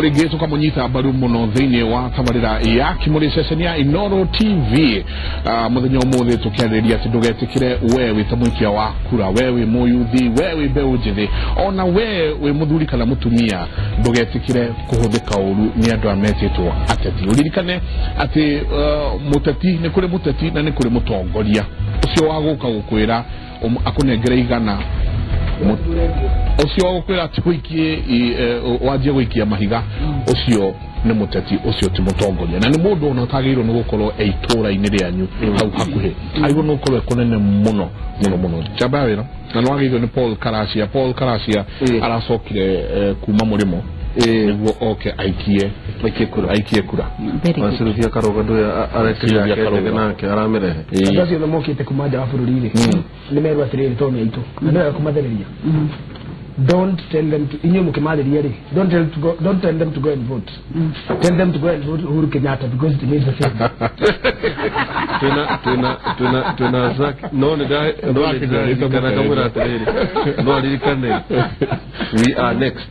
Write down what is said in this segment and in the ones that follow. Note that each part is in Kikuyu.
Rĩngĩ tũkamũnyita mbaru mũno thĩinĩ wa tabarĩra ya Kĩmũrĩ ceceni ya Inoro TV. Mũthenya ũmũthĩ tũkĩarĩrĩria atĩ ndũgetĩkĩre we wĩ ta mũikia wa kura, we wĩ mũyuthi, we wĩ mbeũ njĩthĩ, ona we wĩ mũthuri kana mũtumia, ndũgetĩkĩre kũhũthĩka ũru nĩ andũ arĩa metĩtwo ateti. Ũririkane atĩ mũteti nĩ kũrĩ mũteti na nĩ kũrĩ mũtongoria ũcio wa gũka gũkwĩra akũnengere igana, ũcio wa gũkwĩra atĩ ũikie wanjie gũikia mahiga, ũcio nĩ mũteti, ũcio ti mũtongoria, na nĩ mũndũ ona ũtagĩrĩirwo nĩ gũkorwo e itũũra-inĩ rĩanyu hau hakuhĩ, agĩrĩirwo nĩ gũkorwo e kũnene mũno mũno mũno. Njamba ya wĩra na nĩ wagĩrĩirwo nĩ Paul Karacia. Paul Karacia aracokire kuma mũrĩmo nĩguo oke aikie aikie kura. Sylvia Karuga ndũyũ arekire yake nake aramĩrehe. Andũ acio othe mokĩte kuma nja wa bũrũri rĩ, nĩ merwo atĩrĩrĩ, tondũ nĩ aitũ na nĩ wega kũmathereria. Don't tell them to, inyuĩ mũkĩmarĩria rĩ, don't tell them to go and vote. Tell them to go and vote Uhuru Kenyatta because it means the same. Twĩna Zack no nĩ ndaririkana kamwĩra atĩrĩrĩ, no aririkane we are next.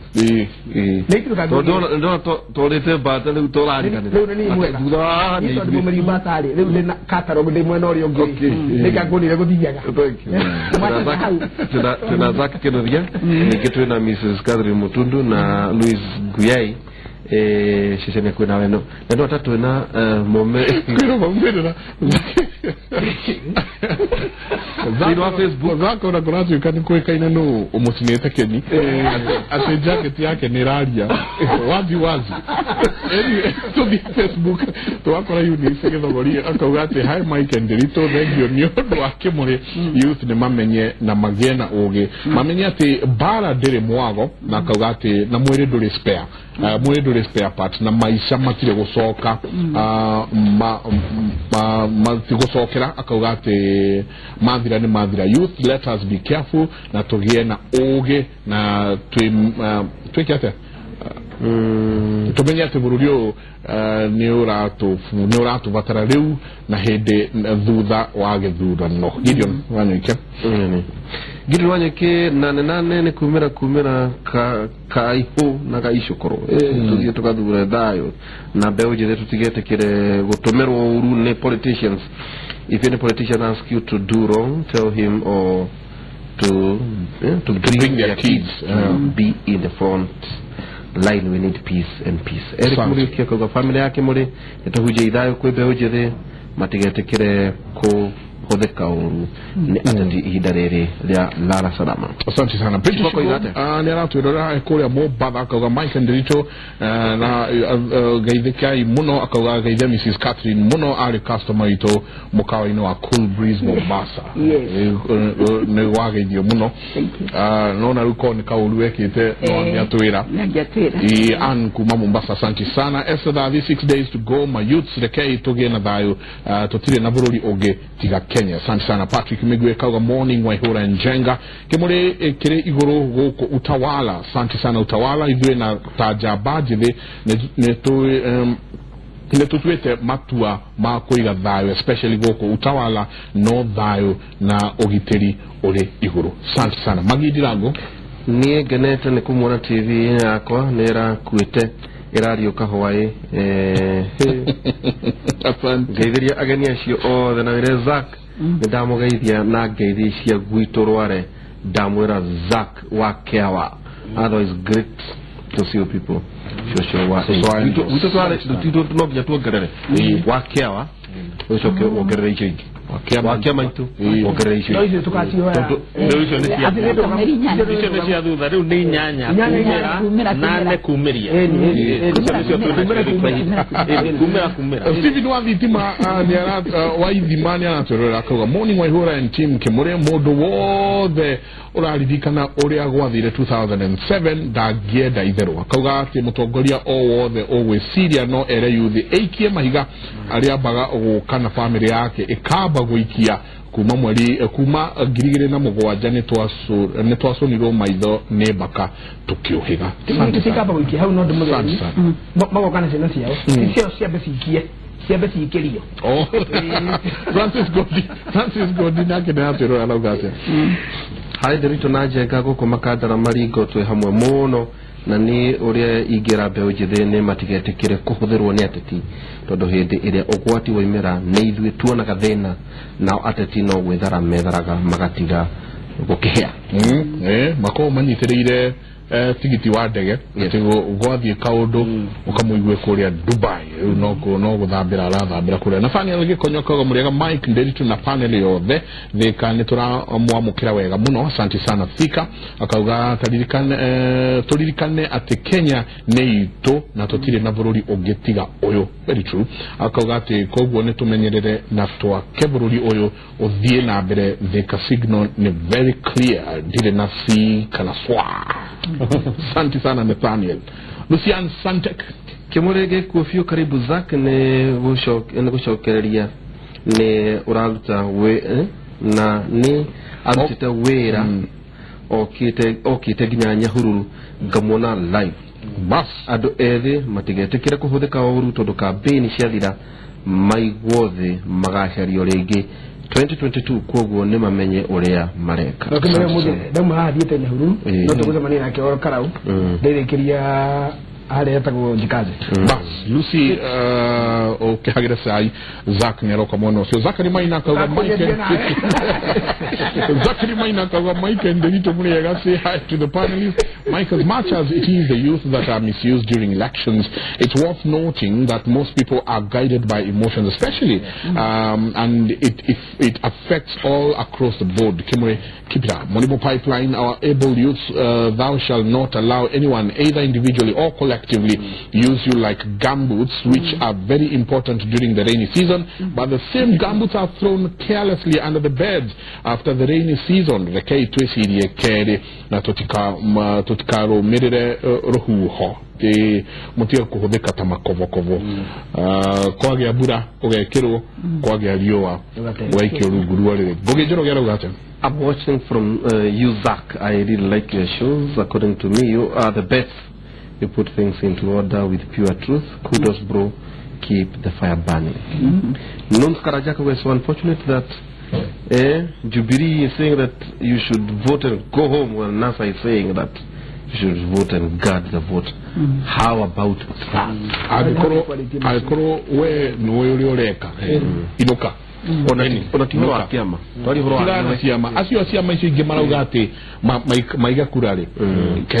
Tondũ ndona twarĩte mbata rĩu tũrariganĩra rĩu nĩ niĩ mwega thutha wa haha nĩ tondũ mũmeri mbata rĩ, rĩu ndĩ na catalog ndĩ mwena ũrĩa ũngĩ nĩkanguonire gũthiaga. Thank you. Twĩna Zack Kĩnuthia, ningĩ twĩna Mrs. Catherine Mutundu na Louis Guyai ceceni kwĩna weno na no atatũ twĩna mome kwĩna maumĩrĩra thĩinĩ wa Facebook. Zako na kũratuĩka nĩ kũĩkaine nũ ũmũcinĩte Keni atĩ jacket yake nĩ ĩraria wazi wazi. Anyway, tũthiĩ Facebook tũgakora Eunice Gĩthogori akauga atĩ hi Mike and Ndiritu, thengio nĩ ũndũ wa Kĩmũrĩ. Youth nĩ mamenye na magĩe na ũgĩ, mamenye atĩ mbara ndĩrĩ mwago, na akauga atĩ na mwĩrĩ ndũrĩ spare, mwĩrĩ ndũrĩ spare part, na maica matirĩ gũcoka matigũcokera. Akauga atĩ mathira nĩ mathira. Youth, let us be careful na tũgĩe na ũgĩ na twĩke atĩa, tumenye atĩ bũrũri ũyũ nĩ ũratũbatara rĩu na hĩndĩ thutha wa gĩthurano. Gideon Wanyoike. Gideon Wanyoike 88 nĩ kumĩra kaihũ na gaicũkũrũ. Tũthiĩ tũgathure thayũ na mbeũ njĩthĩ, tũtigetĩkĩre gũtũmĩrwo ũru nĩ politicians. If any politician asks you to do wrong, tell him or to bring their kids, be in the front line. We need peace and peace. Eric Muriuki akauga family yake muri nĩtũhunjia ithayũ kwĩ mbeũ njĩthĩ matigetĩkĩre kũhũthĩka ũru nĩ ateti ihinda rĩrĩ rĩa lala salama. Asante sana. Nĩ aratwĩrora kũrĩa Mombatha akauga Mike Ndiritu na geithĩkai mũno, akauga geithia Mrs. Catherine mũno, arĩ customer witũ mũkawa-inĩ wa Cool Breeze Mombasa. Nĩ wageithio mũno. Nona rĩu korwo nĩ kaũru wekĩte no nĩatwĩra. Ann kuma Mombasa, asante sana. Esther Thathi, 6 days to go, my youths, rekei tũgĩe na thayũ, tũtirĩ na bũrũri ũngĩ tiga Kenya. Asante sana. Patrick Migwe kauga morning Waihura Njenga Kĩmũrĩ kĩrĩ igũrũ gũkũ Utawala. Asante sana Utawala, ithuĩ na ta njamba njĩthĩ nĩ tũtuĩte matua ma kũiga thayũ especially gũkũ Utawala, no thayũ na ũgitĩri ũrĩ igũrũ. Asante sana. Magi Ndirango, niĩ ngenete nĩ kũmuona TV yakwa nĩ ĩrakuĩte ĩrariũka hwaĩ. Ngeithĩria ageni acio othe na wĩre Zack nĩ ndamũgeithia na ngeithi cia gwitũ Rware, ndamwĩra Zack wa Kĩawa. Otherwise great to see you people. Cũcũ wa gwitũ Rware no nginya tuongerere wa Kĩawa, ũcoke wongerere icio ingĩ wa Kĩama itũ wongerere icio ingĩ rĩu icio nĩ cia thutha, rĩu nĩ inyanya kumĩra nane kumĩria kumĩra. Stephen wa Thitima wa Ithima nĩ aratwĩrorera akauga morning Waihura and team Kĩmũrĩ, mũndũ wothe ũraririkana ũrĩa gwathire 2007 ndangĩenda itherũ. Akauga atĩ mũtongoria o wothe ũgwĩciria no ere yuthi ĩikie mahiga arĩambaga gũka na bamĩrĩ yake ĩkamba gũikia kuma mweri kuma 2007 nĩ twacũnirwo maitho nĩ mbaka tũkĩũhĩga. Tũtikamba gũikia hau no ndĩmũgerie magoka na ciana ciao icio ciambe ciikie ciambe ciikĩrio. Francis Godi nake nĩ aratwĩrora arauga atĩa. Harĩ Ndiritu na Njenga gũkũ Makandara Maringo twĩ hamwe mũno Na nĩ ũrĩa ingĩra mbeũ njĩthĩ nĩ matigetĩkĩre kũhũthĩrwo nĩ ateti tondũ hĩndĩ ĩrĩa ũgwati waimĩra nĩ ithuĩ tuonaga thĩna nao ateti no gwĩthara metharaga magatiga gũkĩhĩa. Makorwo manyitĩrĩire tigiti wa ndege atĩ gwathiĩ kaũndũ ũkamũigue kũrĩa Dubai rĩu no gũthambĩra arathambĩra kũrĩa. Nathaniel Gĩkonyo akauga mũrĩega Mike Nderitu na panel yothe Thika nĩ tũramwamũkĩra wega mũno, asante sana Thika. Akauga tũririkane atĩ Kenya nĩ itũ na tũtirĩ na bũrũri ũngĩ tiga ũyũ. Very true. Akauga atĩ koguo nĩ tũmenyerere na twake bũrũri ũyũ ũthiĩ na mbere. Thika signal nĩ very clear, ndirĩ na C kana swa. Asante sana Nathaniel. Lucian Santek Kimuri gĩkuo biũ karibu Zack nĩ gũcokereria nĩ ũraruta na nĩ arutĩte wĩra okĩte nginya Nyahururu ngamuona live. Bas andũ ethĩ matigetĩkĩre kũhũthĩka ũru tondũ kambĩini ciathira maigwo thĩ magacario rĩngĩ 2022 koguo nĩ mamenye ũrĩa mareka. Ndauma haha thiĩte Nyahururu no tũgũcemania nake oro Karau nderekeria harĩa etagwo Njikaze. Bas Lucy ũkĩhagĩre cai Zack nĩ aroka mwena ũcio. Zachary Maina akauga Mike Zachary Maina akauga Mike Nderitu mũrĩega, say hi to the panelists. Mike, as much as it is the youth that are misused during elections, it's worth noting that most people are guided by emotions, especially, and it affects all across the board. Kimwe, keep it up. Molimo Pipeline, our able youths, thou shall not allow anyone, either individually or collectively, use you like gumboots, which are very important during the rainy season, but the same gumboots are thrown carelessly under the beds after the rainy season. Rekei twĩcirie kerĩ na tũtikarũmĩrĩre rũhuho mũtige kũhũthĩka ta makobokobo. Kwagĩa mbura ũgekĩrwo, kwagĩa riũa ũgaikio rungu rwa rĩrĩ. Ngũgĩ Njoroge arauga atĩa? I'm watching from you, Zach. I really like your shows. According to me, you are the best. You put things into order with pure truth. Kudos, bro. Keep the fire burning. Nuns Karajaka was so unfortunate that Jubilee is saying that you should vote and go home, while NASA is saying that you should vote and guard the vote. How about that? Angĩkorwo we nĩũĩ ũrĩa ũreka, inũka. Ona ti ũhoro wa kĩama, tigana na ciama acio a ciama icio ingĩ marauga atĩ maiga kura rĩ,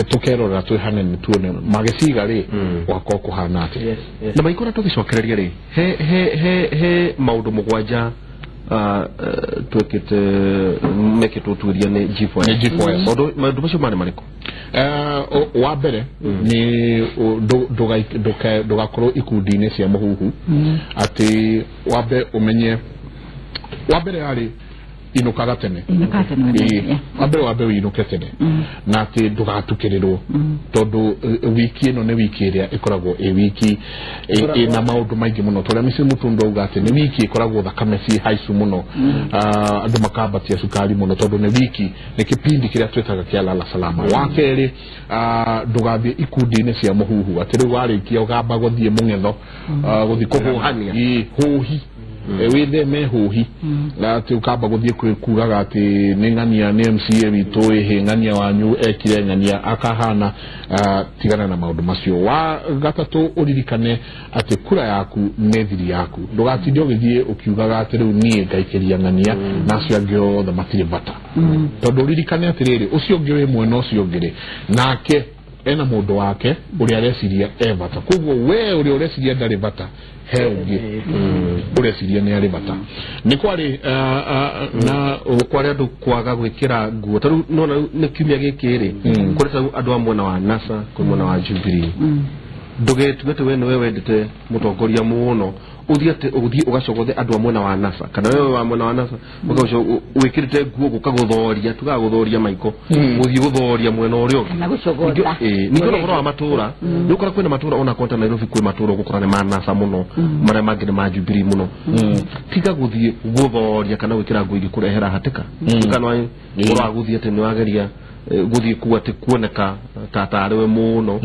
tũkerorera twĩ hanene tuone magĩciga rĩ gwakorwo kũhana atĩa. Na maikora tũgĩcokereria rĩ, he maũndũ mũgwanja twĩkĩte mekĩtwo ũtuĩria nĩ G4S. Maũndũ macio marĩ marĩkũ? Wa mbere nĩ ndũgakorwo ikundi-inĩ cia mũhuhu, atĩ wambe ũmenye wa mbere yarĩ inũkaga tene, wa mbere wambe ũinũke tene, na atĩ ndũgatukĩrĩrwo tondũ wiki ĩno nĩ wiki ĩrĩa ĩkoragwo ĩ wiki ĩna maũndũ maingĩ mũno. Tondũ Mrs. Mutundo auga atĩ nĩ wiki ĩkoragwo thakame ciĩ haicu mũno, andũ makambatia cukari mũno tondũ nĩ wiki, nĩ kĩpindi kĩrĩa twĩtaga kĩa lala salama. Wa kerĩ, ndũgathiĩ ikundi-inĩ cia mũhuhu atĩ rĩu warĩkia ũgamba gũthiĩ mũng'etho gũthiĩ kũhũhania hũhi wĩtheme hũhi, na atĩ ũkamba gũthiĩ kugaga atĩ nĩ ng'ania nĩ MCA witũ ĩhĩ ng'ania wanyu ekire ng'ania akahana. Tigana na maũndũ macio. Wa gatatũ, ũririkane atĩ kura yaku nĩ thiri yaku, ndũgatinde ũgĩthiĩ ũkiugaga atĩ rĩu niĩ ngaikĩria ng'ania na acio angĩ othe matirĩ bata, tondũ ũririkane atĩrĩrĩ, ũcio ũngĩ wĩ mwena ũcio ũngĩ rĩ, nake ena mũndũ wake ũrĩa areciria e bata. Koguo we ũrĩa ũreciria ndarĩ bata, he ũngĩ ũreciria nĩ arĩ bata. Nĩ kwarĩ na kwarĩ andũ kwaga gwĩkĩra nguo ta rĩu nona nĩ kiumia gĩkĩ rĩ, kũrĩ ta andũ a mwena wa NASA, kũrĩ mwena wa Jubilee. Ndũgetue atĩ we nĩwe wendete mũtongoria mũno, ũthiĩ atĩ ũthiĩ ũgacogothe andũ a mwena wa NASA, kana wewe wa mwena wa NASA ũgacoka wĩkĩrĩte nguo gũka gũthoria, tugaga gũthoria maiko, gũthiĩ gũthoria mwena ũrĩa ũngĩ. Kana gũcogotha. Ningĩ ona ũhoro wa matũra, nĩ ũkora kwĩna matũra ona kwata Nairobi kwĩ matũra ũgũkora nĩ ma NASA mũno, marĩa mangĩ nĩ ma Jubilee mũno. Tiga gũthiĩ gũthoria kana gwĩkĩra nguo ingĩkũrehera hatĩka. Kana ũhoro wa gũthiĩ atĩ nĩ wageria gũthiĩ kuo atĩ kuoneka ta tarĩwe mũno.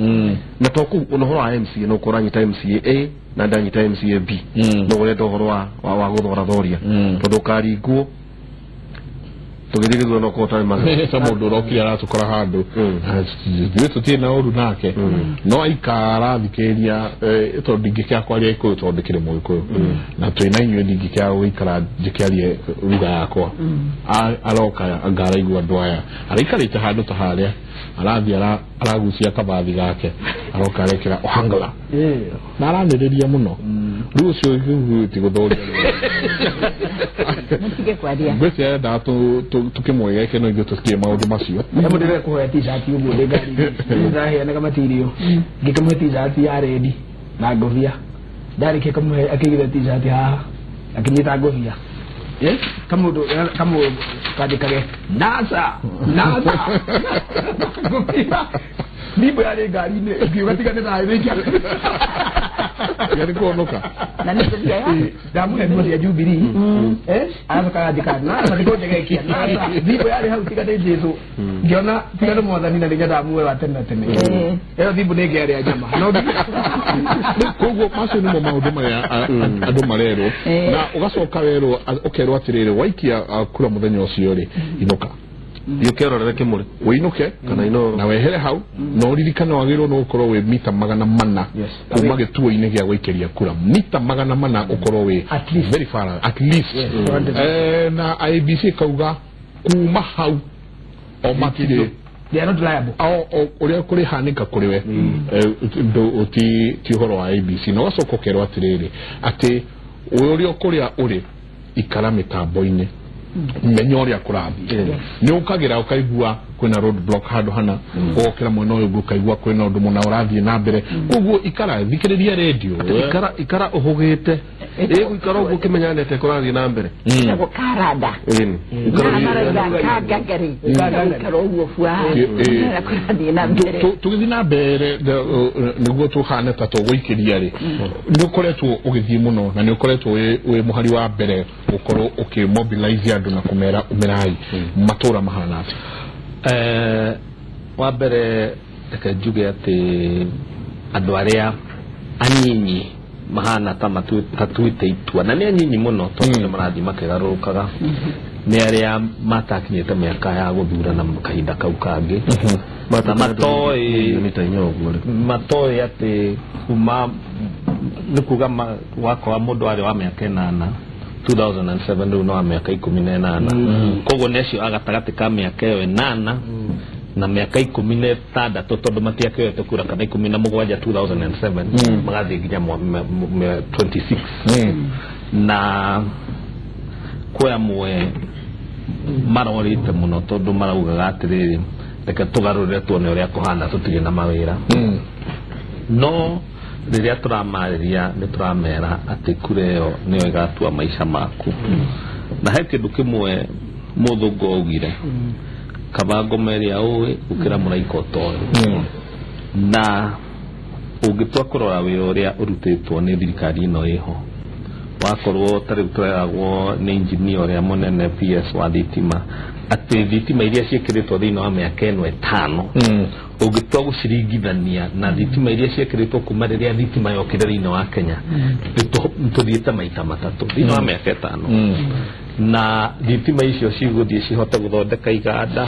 Na to kũu ona ũhoro wa MCA no ũkora anyita MCA A na ndanyita MCA B, no ũrenda ũhoro wa gũthora thoria tondũ ũkaringwo Tũgĩthiĩ gĩthurano korwo ũtarĩ magego. Ta mũndũ ũrokire aratũkora handũ ithuĩ tũtirĩ na ũru nake no aikara athikĩrĩria tondũ ndingĩkĩaga kwaria Gĩkũyũ tondũ ndĩkĩrĩ Mũgĩkũyũ na twĩna inyuĩ ndingĩkĩaga gũikara njĩkĩarie lugha yakwa. Aroka anga araigua andũ aya araikarĩte handũ ta harĩa arathiĩ aragucia kabathi gake aroka arekĩra ohangla na aranĩrĩria mũno. Rĩu ũcio ti gũthũria mũtige kwaria ngwĩciria endaga tũkĩmwegeke no ithuĩ tũtirĩ maũndũ macio. Mũndũ ndĩrekũhoya t-shirt ũguo ndĩ ngari-inĩ ndĩraheanaga material ngĩkĩmũhe t-shirt ya red na ngobia ndarĩkia kamũhe akĩigĩrĩra t-shirt haha akĩnyita ngobia kamũndũ kamũndũ kandĩkage NASA NASA ngobia nimbo yarĩ ngari-inĩ ngiuga tiga nĩ thayũ wĩkia yari kuonoka na nĩ ngobia ya ndamũhe nguo cia Jubilee aracoka agandĩka NASA nĩkũnjegekia NASA thimbo yarĩ hau tiga nĩ Jesũ ngĩona tiga nĩ mwathani na nĩnyendaga muoyo wa tene na tene ĩyo thimbo nĩ ĩngĩarĩa nyama. Koguo macio nĩmo maũndũ marĩa andũ marerwo na ũgacoka werwo ũkerwo atĩrĩrĩ waikia kura mũthenya ũcio rĩ inũka ũkerorere kĩmũrĩ ũinũke kana Inooro na wehere hau na ũririkane wagĩrĩirwo nĩ gũkorwo wĩ mita 400 kuma gĩtuo-inĩ gĩa gũikĩria kura mita 400 ũkorwo wĩ very far at least. Na IEBC ĩkauga kuma hau o matirĩ they are not liable ũrĩa kũrĩhanĩka kũrĩ we ti ũhoro wa IEBC. Na ũgacoka ũkerwo atĩrĩrĩ atĩ ũrĩa kũrĩa ũrĩ ikara mĩtambo-inĩ menya ũrĩa kũrathiĩ nĩ ũkagĩra ũkaigua kwĩna road block handũ hana ũgokĩra mwena ũyũ ũngĩ ũkaigua kwĩna ũndũ mũna ũrathiĩ na mbere koguo ikara thikĩrĩria redio ikara ũhũgĩte ĩgũikara ũguo ũkĩmenya nĩ atĩa kũrathiĩ na mbere ĩtagwo karanda kangangari gũikara ũguo bua kũrathiĩ na mbere. Tũgĩthiĩ na mbere nĩguo tũhane ta tũgũikĩria rĩ nĩ ũkoretwo ũgĩthiĩ mũno na nĩ ũkoretwo wĩ mũhari wa mbere gũkorwo ũkĩmobilize andũ na kũmera umĩrai matũra mahana atĩa? Wa mbere reke njuge atĩ andũ arĩa anyinyi mahana ta matuĩte itua na nĩ anyinyi mũno tondũ nĩ marathiĩ makĩgarũrũkaga nĩ arĩa matakinyĩte mĩaka ya gũthurana kahinda kau kangĩ na matoĩ atĩ kuma nĩ kuga wakwa mũndũ arĩ wa mĩaka 8 2007 rĩu no wa mĩaka 18 koguo nĩ acio a gatagatĩ ka mĩaka ĩyo 8 na mĩaka 16 tondũ matiakĩoete kura kana 17 2007 magathiĩ nginya 26 na kwĩ amwe marorĩte mũno tondũ maraugaga atĩrĩrĩ reke tũgarũrĩre tuone ũrĩa kũhana tũtirĩ na mawĩra no rĩrĩa tũramarĩria nĩ tũramera atĩ kura ĩyo nĩyo ĩgatua maica maku. Na he kĩndũ kĩmwe mũthũngũ augire kaba ngoma ĩrĩa ũĩ gũkĩra mũraika ũtoĩ na ũngĩtua kũrora wĩra ũrĩa ũrutĩtwo nĩ thirikari ĩno ĩho wakorwo ta rĩu tũreragwo nĩ injinia ũrĩa mũnene PS wa thitima atĩ thitima iria ciĩkĩrĩtwo thĩinĩ wa mĩaka ĩno 5 ũngĩtua gũciringithania na thitima iria ciĩkĩrĩtwo kuma rĩrĩa thitima yokire thĩinĩ wa Kenya tũthiĩte maita 3 thĩinĩ wa mĩaka 5 na thitima icio cigũthiĩ cihote gũthondeka iganda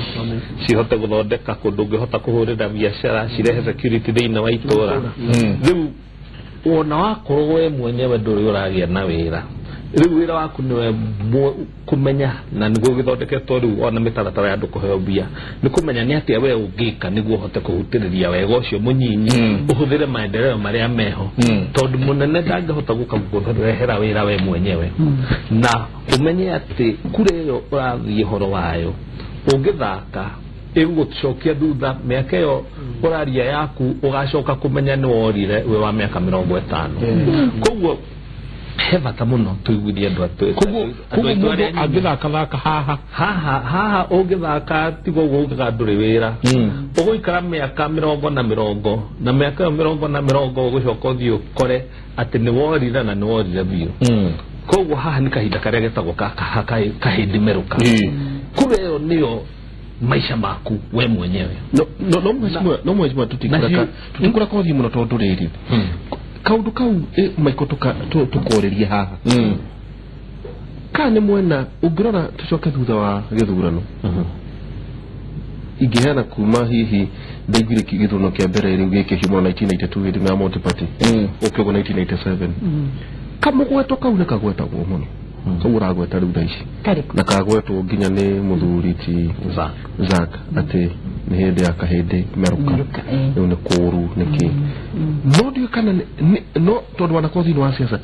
cihote gũthondeka kũndũ ũngĩhota kũhũrĩra biacara cirehe security thĩinĩ wa itũra rĩu wona wakorwo we mwenyewe ndũrĩ ũragĩa na wĩra rĩu wĩra waku nĩwe kũmenya na nĩguo gĩthondeketwo rĩu ona mĩtaratara ya andũ kũheo mbia nĩ kũmenya nĩ atĩa we ũngĩka nĩguo ũhote kũhutĩrĩria wega ũcio mũnyinyi ũhũthĩre maendeleo marĩa meho tondũ mũnene ndangĩhota gũka gũkũrehera wĩra we mwenyewe na ũmenye atĩ kura ĩyo ũrathiĩ ũhoro wayo ũngĩthaka ĩgũgũcokia thutha mĩaka ĩyo ũraria yaku ũgacoka kũmenya nĩ worire wĩ wa mĩaka 50 koguo he bata mũno tũiguithie andũ atũ koguo mũndũ angĩthakathaka haha haha haha ũngĩthaka tiga ũguo ugaga ndũrĩ wĩra ũgũikara mĩaka 40 na 40 na mĩaka ĩyo 40 na 40 ũgũcoka ũthiĩ ũkore atĩ nĩ worire na nĩ worire biũ koguo haha nĩ kahinda karĩa getagwo kahĩndĩ merũka kura ĩyo nĩyo maisha maku we mwenyewe no mheshimiwa no mheshimiwa tutikura kothi muno tondu riri kaundu kau maiko tukorerie haha Kana nĩ mwena ũngĩrora tũcoke thutha wa gĩthurano ingĩheana kuma hihi ndaiguire gĩthurano kĩa mbere rĩu gĩkĩ hiuma 1992 hĩndĩ ya multi-party ũkĩ ũguo 1997 kamũgweto kau nĩ kagwetagwo mũno kau ũragweta rĩu thaa ici na kagwetwo nginya nĩ mũthuri ti Zack atĩ nĩ hĩndĩ ya kahĩndĩ merũka rĩu nĩ kũũru nĩkĩ no ndiũĩ kana no tondũ wanakorwo thĩinĩ wa siasa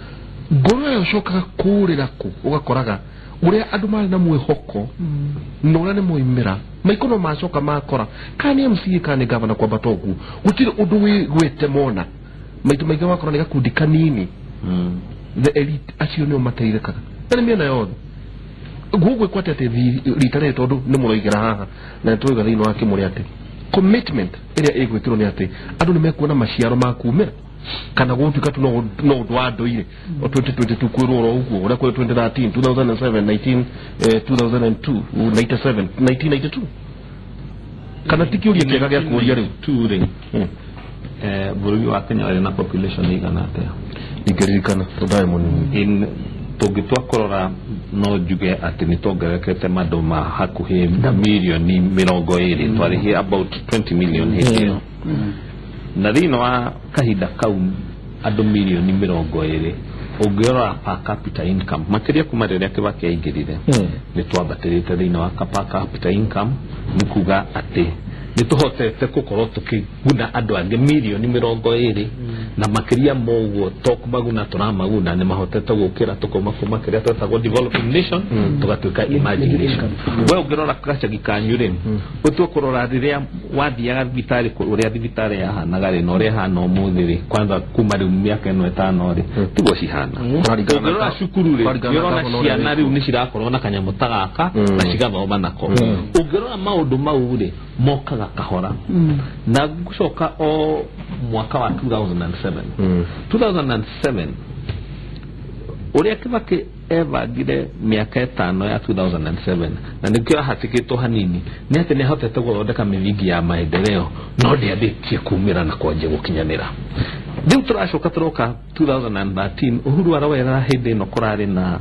ngoro ĩyo ũcokaga kũũrĩra kũ ũgakoraga ũrĩa andũ marĩ na mwĩhoko na ũrĩa nĩ moimĩra maikono macoka makora kana nĩ MCA kana nĩ gavana kwambata ũguo gũtirĩ ũndũ wĩgwĩte mona maita maingĩ wakora nĩ gakundi kanini the elite acio nĩo mateithĩkaga na nĩ mĩena yothe gũgwĩkwo atĩ rita rĩrĩ tondũ nĩ mũroigĩra haha na nĩtũroiga thĩinĩ wa kĩmũrĩ atĩ commitment ĩrĩa ĩgwĩkĩrwo nĩ atĩ andũ nĩ mekuona maciaro ma kumĩra kana gũtuĩka tu no ũndũ wa ndũire o 2022 kwĩrwo oro ũguo ũrĩa kwĩ 2013 2007 19 2002 97 1992 kana ti kĩũria kĩega gĩa kũũria rĩu tu rĩ bũrũri wa Kenya ũrĩ na population ĩigana atĩa ingĩririkana tondũ ndarĩ mũnini tũngĩtua kũrora no njuge atĩ nĩ tuongererekete mandũ ma hakuhĩ mirioni 20 twarĩhie about 20 million hĩndĩ ĩyo na thĩinĩ wa kahinda kau andũ mirioni 20 ũngĩrora per capita income makĩria kuma rĩrĩa Kibaki aingĩrire nĩ twambatĩrĩte thĩinĩ wa per capita income nĩ kuga atĩ nĩ tũhotete gũkorwo tũkĩguna andũ angĩ mirioni 20 na makĩria ma ũguo to kũmaguna tũramaguna nĩ mahotete gũkĩra tũkauma kuma kĩrĩa twetagwo developing nation tũgatuĩka emerging nation. We ũngĩrora gacagi kanyu rĩ ũtue kũrora rĩrĩa wathiaga thibitarĩ ũrĩa thibitarĩ yahanaga rĩ na ũrĩa ĩhana ũmũthĩ rĩ kwanza kuma rĩu mĩaka ĩno ĩtano rĩ tiguo cihana. Ũngĩrora cukuru rĩ nĩũrona ciana rĩu nĩ cirakorwo na kanyamũ ta gaka na cigathoma nako. Ũngĩrora maũndũ mau rĩ mokaga kahora na gucoka o mwaka wa 2007 2007 ũrĩa Kibaki ebangire mĩaka ĩtano ya 2007 na nĩkĩo ahatĩkĩtwo hanini nĩ atĩ nĩahotete gũthondeka mĩthingi ya maendeleo no ndĩambĩtie kumĩra na kwanjia gũkinyanĩra. Rĩu tũracoka tũroka 2013 Uhuru aroera hĩndĩ ĩno kũrarĩ na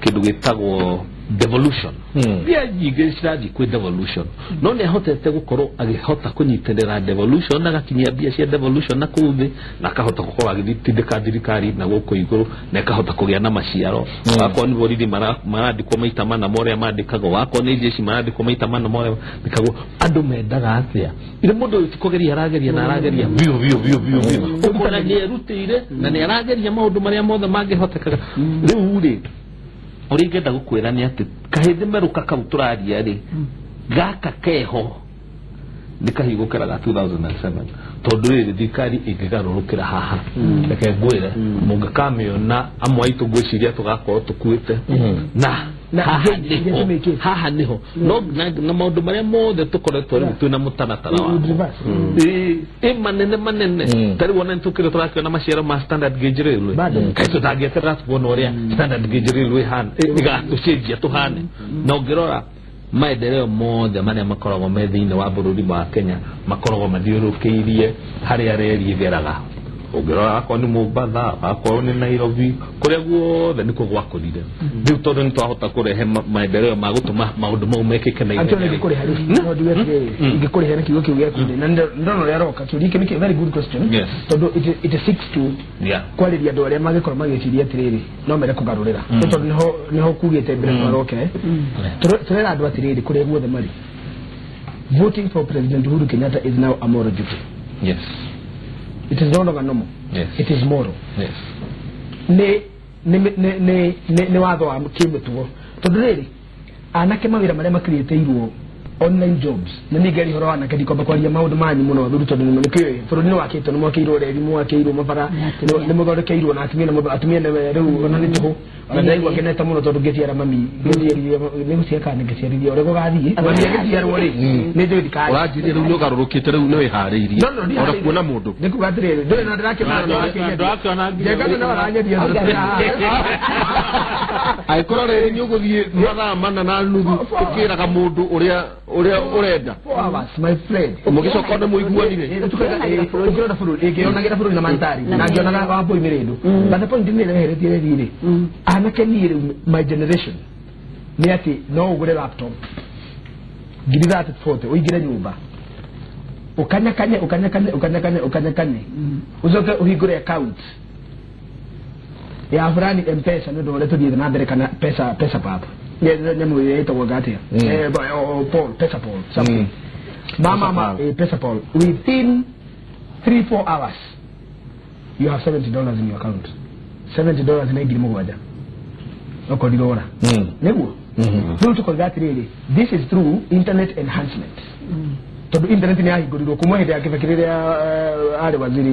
kĩndũ gĩtagwo devolution mbia nyingĩ cirathiĩ kwĩ devolution no nĩ ahotete gũkorwo agĩhota kũnyitĩrĩra devolution na agakinyia mbia cia devolution na kũu thĩ na akahota gũkorwo agĩtindĩka thirikari na gũkũ igũrũ na ĩkahota kũgĩa na maciaro. Wakorwo nĩ borithi marandĩkwo maita mana ma ũrĩa mandĩkagwo, wakorwo nĩ jeshi marandĩkwo maita mana ma ũrĩa mandĩkagwo. Andũ mendaga atĩa? Ĩrĩ mũndũ ũyũ ti kũgeria arageria na arageria biũ biũ biũ biũ biũ ũkona nĩ erutĩire na nĩ arageria maũndũ marĩa mothe mangĩhotekaga. Rĩu rĩ ũrĩa ingĩenda gũkwĩra nĩ atĩ kahĩndĩ merũka kau tũraria rĩ gaka keho nĩ kahingũkĩra ga 2007 tondũ rĩrĩ thirikari ĩngĩgarũrũkĩra haha reke ngwĩre mũngĩkamĩona amwe aitũ ngwĩciria tũgakorwo tũkuĩte na haha nĩho no na maũndũ marĩa mothe tũkoretwo rĩu twĩna mũtaratara wa ĩ manene manene ta rĩu ona nĩtũkĩrĩ tũrakĩona maciaro ma standard gauge railway kaĩ tũtangĩeterera tuona ũrĩa standard gauge railway ĩhana ĩgatũcenjia tũhane. Na ũngĩrora maendeleo mothe marĩa makoragwo me thĩinĩ wa bũrũri wa Kenya makoragwo mathiũrũrũkĩirie harĩa reri ĩgeraga. Ũngĩrora akorwo nĩ Mombatha akorwo nĩ Nairobi kũrĩa guothe nĩkuo gwakũrire. Rĩu tondũ nĩ twahota kũrehe maendeleo ma gũtũma maũndũ mau mekĩke na ihenya. Ingĩkũrĩha rĩu no njuge atĩrĩrĩ ingĩkũrĩha na kiugo kĩu gĩaku rĩ na ndona ũrĩa aroka kĩũria kĩu nĩ very good question tondũ it seeks to kwarĩria andũ arĩa mangĩkorwo magĩciria atĩrĩrĩ no mende kũgarũrĩra nĩ tondũ nĩho kugĩte mbere twarokere tũrera andũ atĩrĩrĩ kũrĩa guothe marĩ voting for President Uhuru Kenyatta is now a moral duty. Yes. It is no longer normal. Yes. It is moral. Yes. Ne watho wa kĩmĩtugo tondũ rĩrĩ anake mawĩra marĩa makirĩtĩirwo online jobs na nĩ ngeri horo anake ndikwamba kwaria maũndũ manyu mũno athuri tondũ nĩkĩũĩ bũrũri nĩ wakĩtwo nĩ mwakĩirwo reri mwakĩirwo mabara nĩ mũthondekeirwo na atumia atumia rĩu ona nĩ tũhũ ona ndaigua ngenete mũno tondũ ngĩciara mami ngĩciarithia nĩ gũciara kana ngĩciarithia ũrĩa gũgathiĩ mami agĩciarwo rĩ nĩ njũĩ ndikari ũranjĩria rĩu nĩ ũgarũrũkĩte rĩu nĩ wĩharĩirie ona kuona mũndũ nĩ kuga atĩrĩrĩ ndũrĩ na ndĩrakĩona njenga no aranyeria angĩkorwo rĩrĩ nĩ ũgũthiĩ mathaa mana na nuthu ũkĩraga mũndũ ũrĩa Ũrĩa ũrenda. 4 hours my friend. Mũgĩcoka nĩ mũiguanire. Ũkĩrona bũrũri ĩngĩonagĩra bũrũri na mandhari na ngĩonaga Wambui Mĩrĩndũ. But the point nĩ ĩreheretie rĩrĩ anake niĩ rĩu my generation nĩ atĩ no ũgũre laptop 30,000 40 ũingĩre nyũmba ukanyakanye ukanyakanye ukanyakanye ukanyakanye ucoke ũhingũre account ya fulani M-Pesa nĩ ũndũ ũrĩa tũthiĩte na mbere kana pesa pesa pap nyamũ ĩrĩa ĩtagwo ngatia Paul pesa Paul something mama pesa Paul within 3-4 hours you have $70 in your account. $70 na 7,000 okorirora nĩguo rĩu tũkoiga atĩrĩrĩ this is through internet enhancement tondũ internet nĩ yahingũrirwo kuma hĩndĩ ya Kibaki rĩrĩa arĩ waziri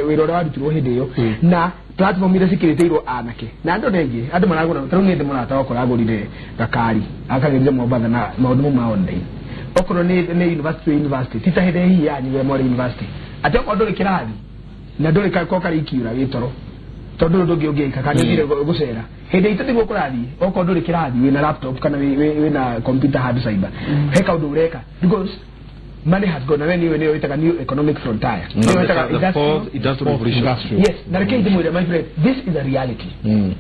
wĩra ũrĩa warutirwo hĩndĩ ĩyo na platform iria cikĩrĩtĩirwo anake na andũ nĩ andũ maragũra tarĩu nĩ ndĩ mũrata wakwa aragũrire gakari akagĩrire Mombatha na maũndũ mau ma online okorwo nĩ university university ti ta hĩndĩ hihi yanyu rĩrĩa mwarĩ university atĩ okorwo ndũrĩ kĩrathi na ndũrĩ ko karĩ ikiura wĩ toro tondũ ndũ ũngĩ ũngĩka kana ũthire gũcera hĩndĩ itũ tiguo kũrathiĩ okorwo ndũrĩ kĩrathi wĩna laptop kana wĩna computer hard cyber he kaũndũ ũreka because money has gone away. Niyo itaga new economic frontier. Niyo itaga industrial revolution. Yes, na reke ndimwire my friend, this is a reality.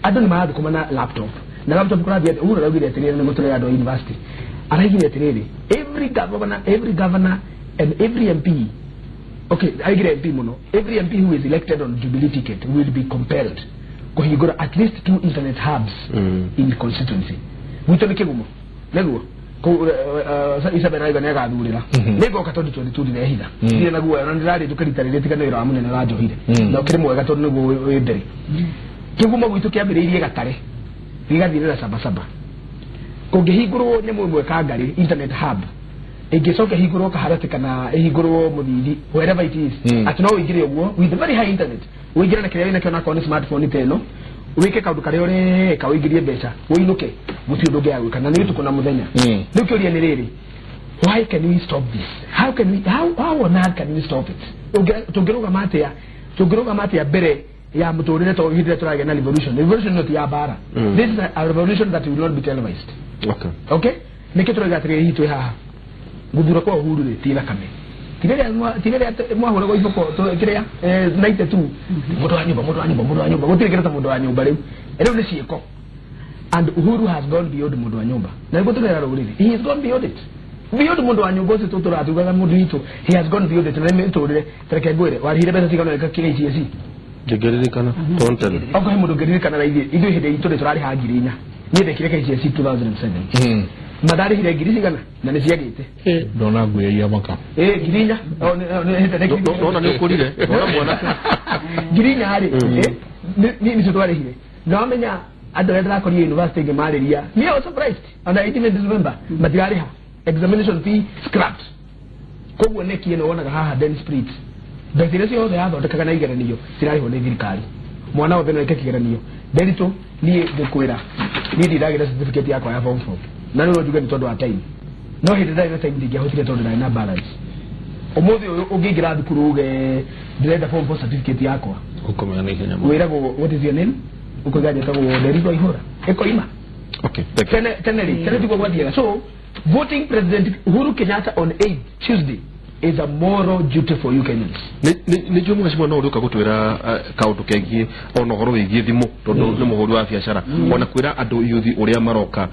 Andũ nĩ marathũkũma na laptop. Na laptop kũrathiĩ atĩ Uhuru araugire atĩrĩrĩ nĩ mũtũrĩre andũ a university. Araugire atĩrĩrĩ every governor and every MP, okay, aigire MP mũno, every MP who is elected on Jubilee ticket will be compelled kũhingũra at least 2 internet hubs in constituency. Gwitũ nĩ kĩgumo. Nĩguo Isabel Raiga nĩagathurĩra nĩngoka tondũ 22 ndĩrehitha ndirĩ na guoya na ndĩrarĩ njũke rita rĩrĩ tiga nĩ wĩra wa mũnene ũranjohire na ũkĩrĩ mwega tondũ nĩguo wĩ mbere. Kĩgumo gwitũ kĩambĩrĩirie Gatare gĩgathirĩra Sabasaba. Kũngĩhingũrwo nyamũ ĩmwe Kangarĩ internet hub ĩngĩcoka ĩhingũrwo Kaharati kana ĩhingũrwo Mũthithi wherever it is atĩ no ũingĩre ũguo with very high internet ũingĩre na kĩrĩa wĩnakĩo onakorwo nĩ smartphone ta ĩno wike kaundu karia ureka uingirie mbeca uinuke guti undu ungiaga gwika na ni utuku na muthenya. Riu kiuria ni riri, why can we stop this? How can we, how on earth can we stop it? Tungirugama atia, tungirugama atia mbere ya muturire to hindire turagia na revolution. Revolution not ya bara. This is a revolution that will not be televised. Okay. Okay? Niki turauga atiri hihi twi haha guthura kwa Uhuru ri ti thakame tirere mwahuragwo iboko kiria 92 mundu wa nyumba mundu wa nyumba mundu wa nyumba gutire kireta mundu wa nyumba riu riu ni ciiko. And Uhuru has gone beyond mundu wa nyumba na niguo turera ruriri, he has gone beyond it, beyond mundu wa nyumba ucio tuturatugaga mundu witu, he has gone beyond it. Na miturire tareke ngwire warihire mbeca cigana weka KCSE ndingĩririkana tonten okorwo he mundu ũngĩririkana na ithuĩ ithuĩ hĩndĩ itũ tũrarĩha 4,000 niĩ ndekire KCSE 2007 madarĩhire 4,000 cigana na nĩ ciagĩte ndona nguya maka 4,000 nona nĩ ũkũrire nona mwanake 4,000 rĩ nĩ nĩcio twarĩhire na wamenya andũ arĩa ndĩrakorire university ngĩmarĩria me I was surprised and I didn't remember matirarĩha examination fee scrapped. Koguo neki ĩno wonaga haha Den Spirit mbeca iria ciothe yathondekaga na igeranio cirarĩhwo nĩ thirikari. Mwana wothe no eke kĩgeranio. Nderitu niĩ ngũkwĩra niĩ ndiragĩra certificate yakwa ya form 4 na rĩu no njuge nĩ tondũ wa time, no hĩndĩ ndarĩ na time ndingĩahotire tondũ ndarĩ na balance. Ũmũthĩ ũyũ ũngĩingĩra thukuru uge ndĩrenda form 4 certificate yakwa ũkũmenya na ihenya mũno. Wĩragwo what is your name ũkoiga njĩtagwo Nderitu Waihũra ĩkoima. Okay, tene tene rĩ tene tiguo gwathiaga. So voting President Uhuru Kenyatta on 8 Tuesday is a moral duty for you Kenyans. Nĩ njũĩ mũgacimwa no ũrĩũka gũtwĩra kaũndũ kegiĩ ona ũhoro wĩgiĩ thimũ tondũ nĩ mũhũri wa biacara ona kwĩra andũ yuthi ũrĩa maroka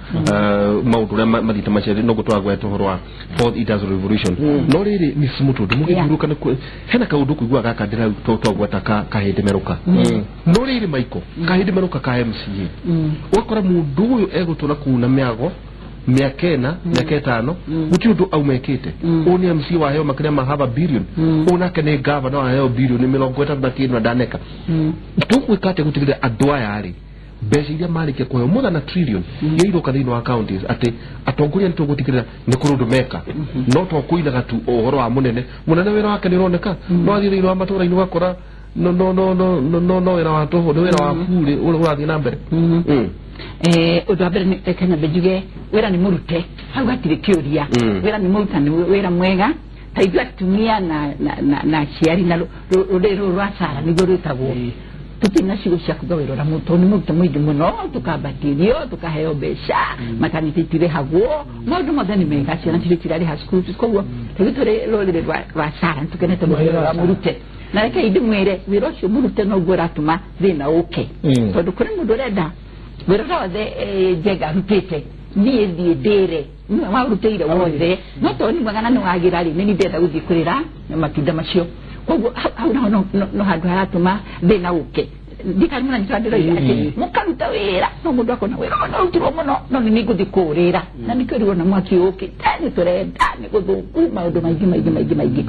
maũndũ ũrĩa mathiĩte macenjetie no gũtwagweta ũhoro wa fourth industrial revolution. No rĩrĩ Miss Mũtũndũ mũgĩthurũka nĩ hena kaũndũ kũigua gaka ndĩra twagweta kahĩndĩ merũka. No rĩrĩ Michael kahĩndĩ merũka ka MCA ũgakora mũndũ ũyũ egũtũra kũu na mĩago mĩaka ĩna mĩaka ĩtano gũtirĩ ũndũ aumekĩte. Ũyũ nĩ MC waheo makĩria ma half a billion, ũyũ nake nĩ gavana waheo bilioni 30 na kĩndũ na ndaneka. Tũgwĩka atĩa gũtigĩrĩra andũ aya rĩ mbeca iria marĩkia kũheo more than a trillion iria iroka thĩinĩ wa counties atĩ atongoria nĩ tũgũtigĩrĩra nĩ kũrĩ ũndũ meka no to kũinaga tu ũhoro wa mũnene mũnene wĩra wake nĩ ũroneka no athiĩ thĩinĩ wa matũra-inĩ ũgakora no no no no no no wĩra wa tũhũ nĩ wĩra wa burĩ ũrathiĩ na mbere. Ũndũ wa mbere nĩ reke nyambe njuge wĩra nĩ mũrute hau hatirĩ kĩũria. Wĩra nĩ mũruta nĩ wĩra mwega ta ithuĩ atumia na aciari na rũrĩrĩ rũrũ rwa Sara nĩguo rwĩtagwo Tutina ciugo cia kuga wĩra ũrĩa tondũ nĩ mũrute mũingĩ mũno tũkambatĩrio tũkaheo mbeca matanĩtĩ itirĩhagwo maũndũ mothe nĩ mega ciana citũ itirarĩha cukuru koguo rĩu tũrĩ rũrĩrĩ rwa Sara nĩtũkenete mũno wĩra ũrĩa mũrute na reke ndĩmwĩre wĩra ũcio mũrute noguo ũratũma thĩna ũke tondũ kũrĩ mũndũ ũrenda wĩra ũrĩa wothe Njenga arutĩte niĩ thiĩ ndĩre nĩwe warutĩire wothe no tondũ nĩ mwega na nĩ wagĩra rĩ nĩ niĩ ndĩrenda gũthiĩ kũrĩra matunda macio koguo hau naho no handũ haratũma thĩna ũke ndikari mũno nĩtwa ndĩroiga atĩ mũkaruta wĩra no mũndũ akona wĩra ũyũ nĩũrutirwo mũno no nĩ nĩngũthiĩ kũũrĩra na nĩkĩo rĩu ona mwaki ũkĩte nĩ tũrenda nĩ gũthũku maũndũ maingĩ maingĩ maingĩ maingĩ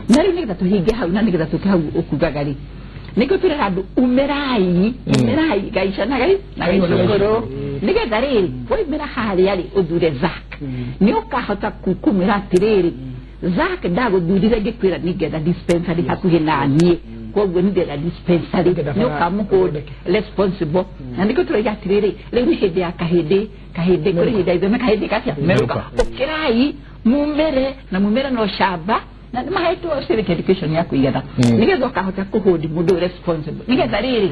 na rĩu nĩgetha tũhinge hau na nĩgetha tũke hau ũkugaga rĩ nĩkĩo tũrera andũ umĩrai umĩrai gaica na gaicũkũrũ nĩgetha rĩrĩ waumĩra harĩa rĩ ũthure Zack nĩ ũkahota kumĩra atĩrĩrĩ Zack ndagũthurire ngĩkwĩra nĩngetha dispensary hakuhĩ na niĩ koguo nĩndĩrenda dispensary nĩ ũkamũhold responsible na nĩkĩo tũrauga atĩrĩrĩ rĩu nĩ hĩndĩ ya kahĩndĩ kahĩndĩ kũrĩ hĩndĩ ya ithome kahĩndĩ gacia merũka ũkĩrai mumĩre na mumĩre no camba na nĩmahetwo civic education ya kũigatha nĩgetha ũkahota kũhold mũndũ responsible nĩgetha rĩrĩ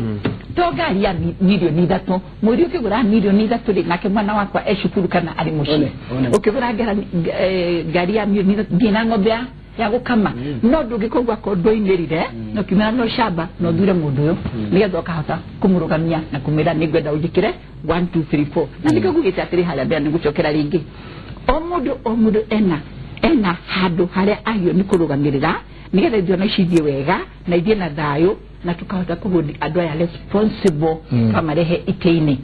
to ngari ya milioni 3 mwĩri ũkĩgũra milioni 3 rĩ nake mwana wakwa e cukuru kana arĩ mũciĩ ũkĩgũra ngari ya milioni 3 thiĩ na ng'ombe ya gũkama no ndũngĩkorwo gwakwa ndwoimĩrire na ũkiumĩra no camba na ũthure mũndũ ũyũ nĩgetha ũkahota kũmũrũgamia na kũmwĩra nĩngwenda ũnjĩkĩre 1 2 3 4 na nĩkĩo ngugĩte atĩrĩ harĩa mbere nĩngũcokera rĩngĩ o mũndũ ena handũ harĩa agĩrĩirwo nĩ kũrũgamĩrĩra nĩgetha ithurano ici ithiĩ wega na ithiĩ na thayũ na tukahota kũhũndi andũ aya responsible twamarehe itĩ-inĩ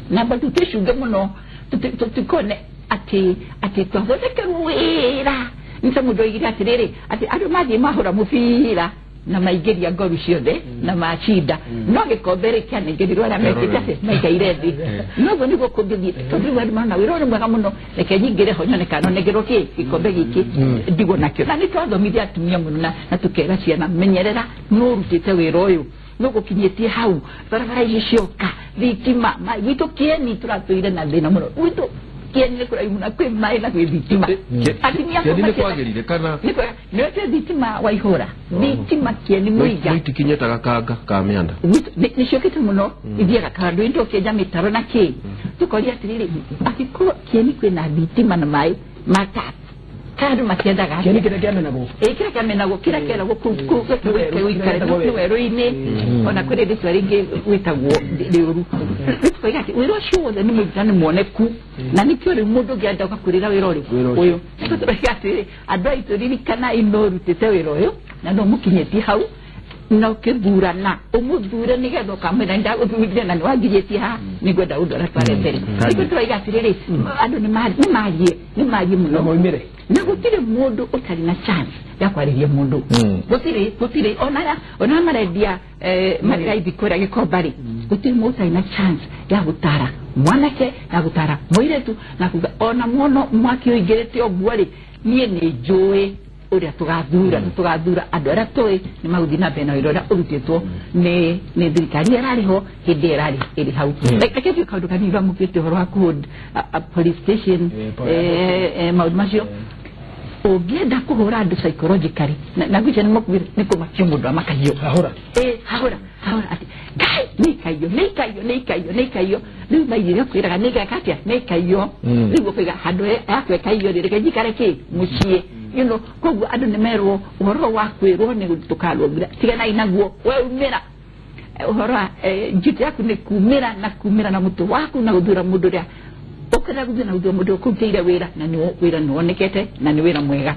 na bado twĩcunge mũno tũtikone atĩ twathondekerwo wĩra nĩ ta mũndũ oigire atĩrĩrĩ atĩ andũ mathiĩ mahũra mũbira na maingĩria ngoru ciothe na macinda no gĩkombe rĩ kĩanengerirwo arĩa mekĩte atĩ maikaire thĩ noguo nĩguo kũngĩthiĩ tondũ rĩu andũ marona wĩra ũyũ nĩ mwega mũno reke nyingĩre ho nyone kana nonengerwo kĩ gĩkombe gĩkĩ ndigwo nakĩo na nĩ twathomithia atumia mũno na tũkera ciana menyerera nũ ũrutĩte wĩra ũyũ nũgũkinyĩtie hau barabara ici cioka thitima gwitũ kĩeni tũratũire na thĩna mũno gwitũ kĩeni nĩ kũraihu na kwĩ maĩ na kwĩ thitima atumia Kĩeni nĩ kwagĩrire kana nĩwete thitima waihũra thitima kĩeni mũiga itikinyĩte gakanga ka mĩanda nĩ ciũkĩte mũno ithiaga kando indũ ũkĩenja mĩtaro na kĩ tũkoria atĩrĩrĩ angĩkorwo kĩeni kwĩna thitima na maĩ ma tap kando matiendaga kĩeni kĩrĩa kĩamenagwo kĩrĩa kĩamenagwo kĩrĩa kĩeragwo kũu ũikare nĩ werũ-inĩ ona kwĩ rĩtwa rĩngĩ wĩtagwo rĩũru tũkoiga atĩ wĩra ũcio wothe nĩ mũruta nĩ muoneku na nĩkĩo rĩu mũndũ ũngĩenda ũgakwĩrĩra wĩra ũrĩkũ ũyũ nĩkĩo tũroiga atĩrĩ andũ aitũ ririkanai no ũrutĩte wĩra ũyũ na no mũkinyĩtie hau na ũkĩthurana ũmũthure nĩgetha ũkamwĩra nĩndagũthurire na nĩwanginyĩtie haha nĩngwenda ũndwara tware mbere nĩkĩo tũroiga atĩrĩrĩ andũ nĩ marie mũno maumĩre na gũtirĩ mũndũ ũtarĩ na chance ya kwarĩria mũndũ gũtirĩ ona marendia marĩraithi kũrĩa Gĩkomba rĩ gũtirĩ mũndũ ũtarĩ na chance ya gũtara mwanake ya gũtara mũirĩtu na kuga ona muono mwaki ũingĩrĩte ũguo rĩ niĩ nĩ njũĩ ũrĩa tũgathura tũgathura andũ arĩa tũĩ nĩ magũthiĩ na mbere na wĩra ũrĩa ũrutĩtwo nĩ thirikari ĩrĩa ĩrarĩ ho hĩndĩ ĩrĩa ĩrarĩ ĩrĩ hau reke tuĩ kaũndũ kanini bamũkĩte ũhoro wa kũhold police station maũndũ macio ũngĩenda kũhũra andũ psychologically na ngwĩciria nĩ kũmakio mũndũ amakagio hahũra hahũra hahũra atĩ ngai nĩ ikaiyo nĩ ikaiyo nĩ ikaiyo nĩ ikaiyo rĩu maigire kwĩraga nĩ ngeka atĩa nĩ ikaiyo rĩu ũkauga handũ yakwa ĩkaiyo rĩ reke njikare kĩ mũciĩ you know koguo andũ nĩ merwo ũhoro wa kwĩrwo nĩ tũkarwo tiganai naguo we umĩra ũhoro wa njĩra yaku nĩ kumĩra na kumĩra na mũtwe waku na gũthura mũndũ ũrĩa ũkĩenda gũthiĩ na gũthura mũndũ ũkũrutĩire wĩra na nĩ wĩra nĩ wonekete na nĩ wĩra mwega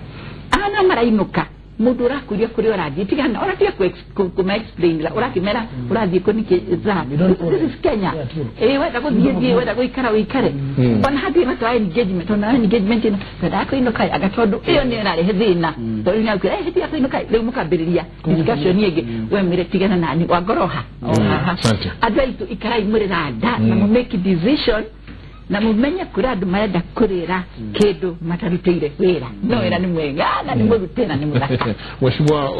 ana marainũka mũndũ ũrakũria kũrĩa ũrathiĩ tigana ona tiga kũma explain ũrakĩmera ũrathiĩ kũ nĩkĩ za this is Kenya wenda gũthiĩ thiĩ wenda gũikara ũikare ona hatirĩ bata wa engagement ona engagement ĩno twendaga kũinũka anga tondũ ĩyo nĩyo ĩrarehe thĩna tondũ nĩ akwĩra hĩndĩ ya kũinũka rĩu mũkambĩrĩria discussion ĩngĩ we mwĩre tigana nani wangoroha o haha andũ aitũ ikarai mũrĩ randa na mũ make decision na mumenye kuri andu marenda kurira kindu matarutire wira no wira ni mwega na ni murute na ni muthaka. Mheshimiwa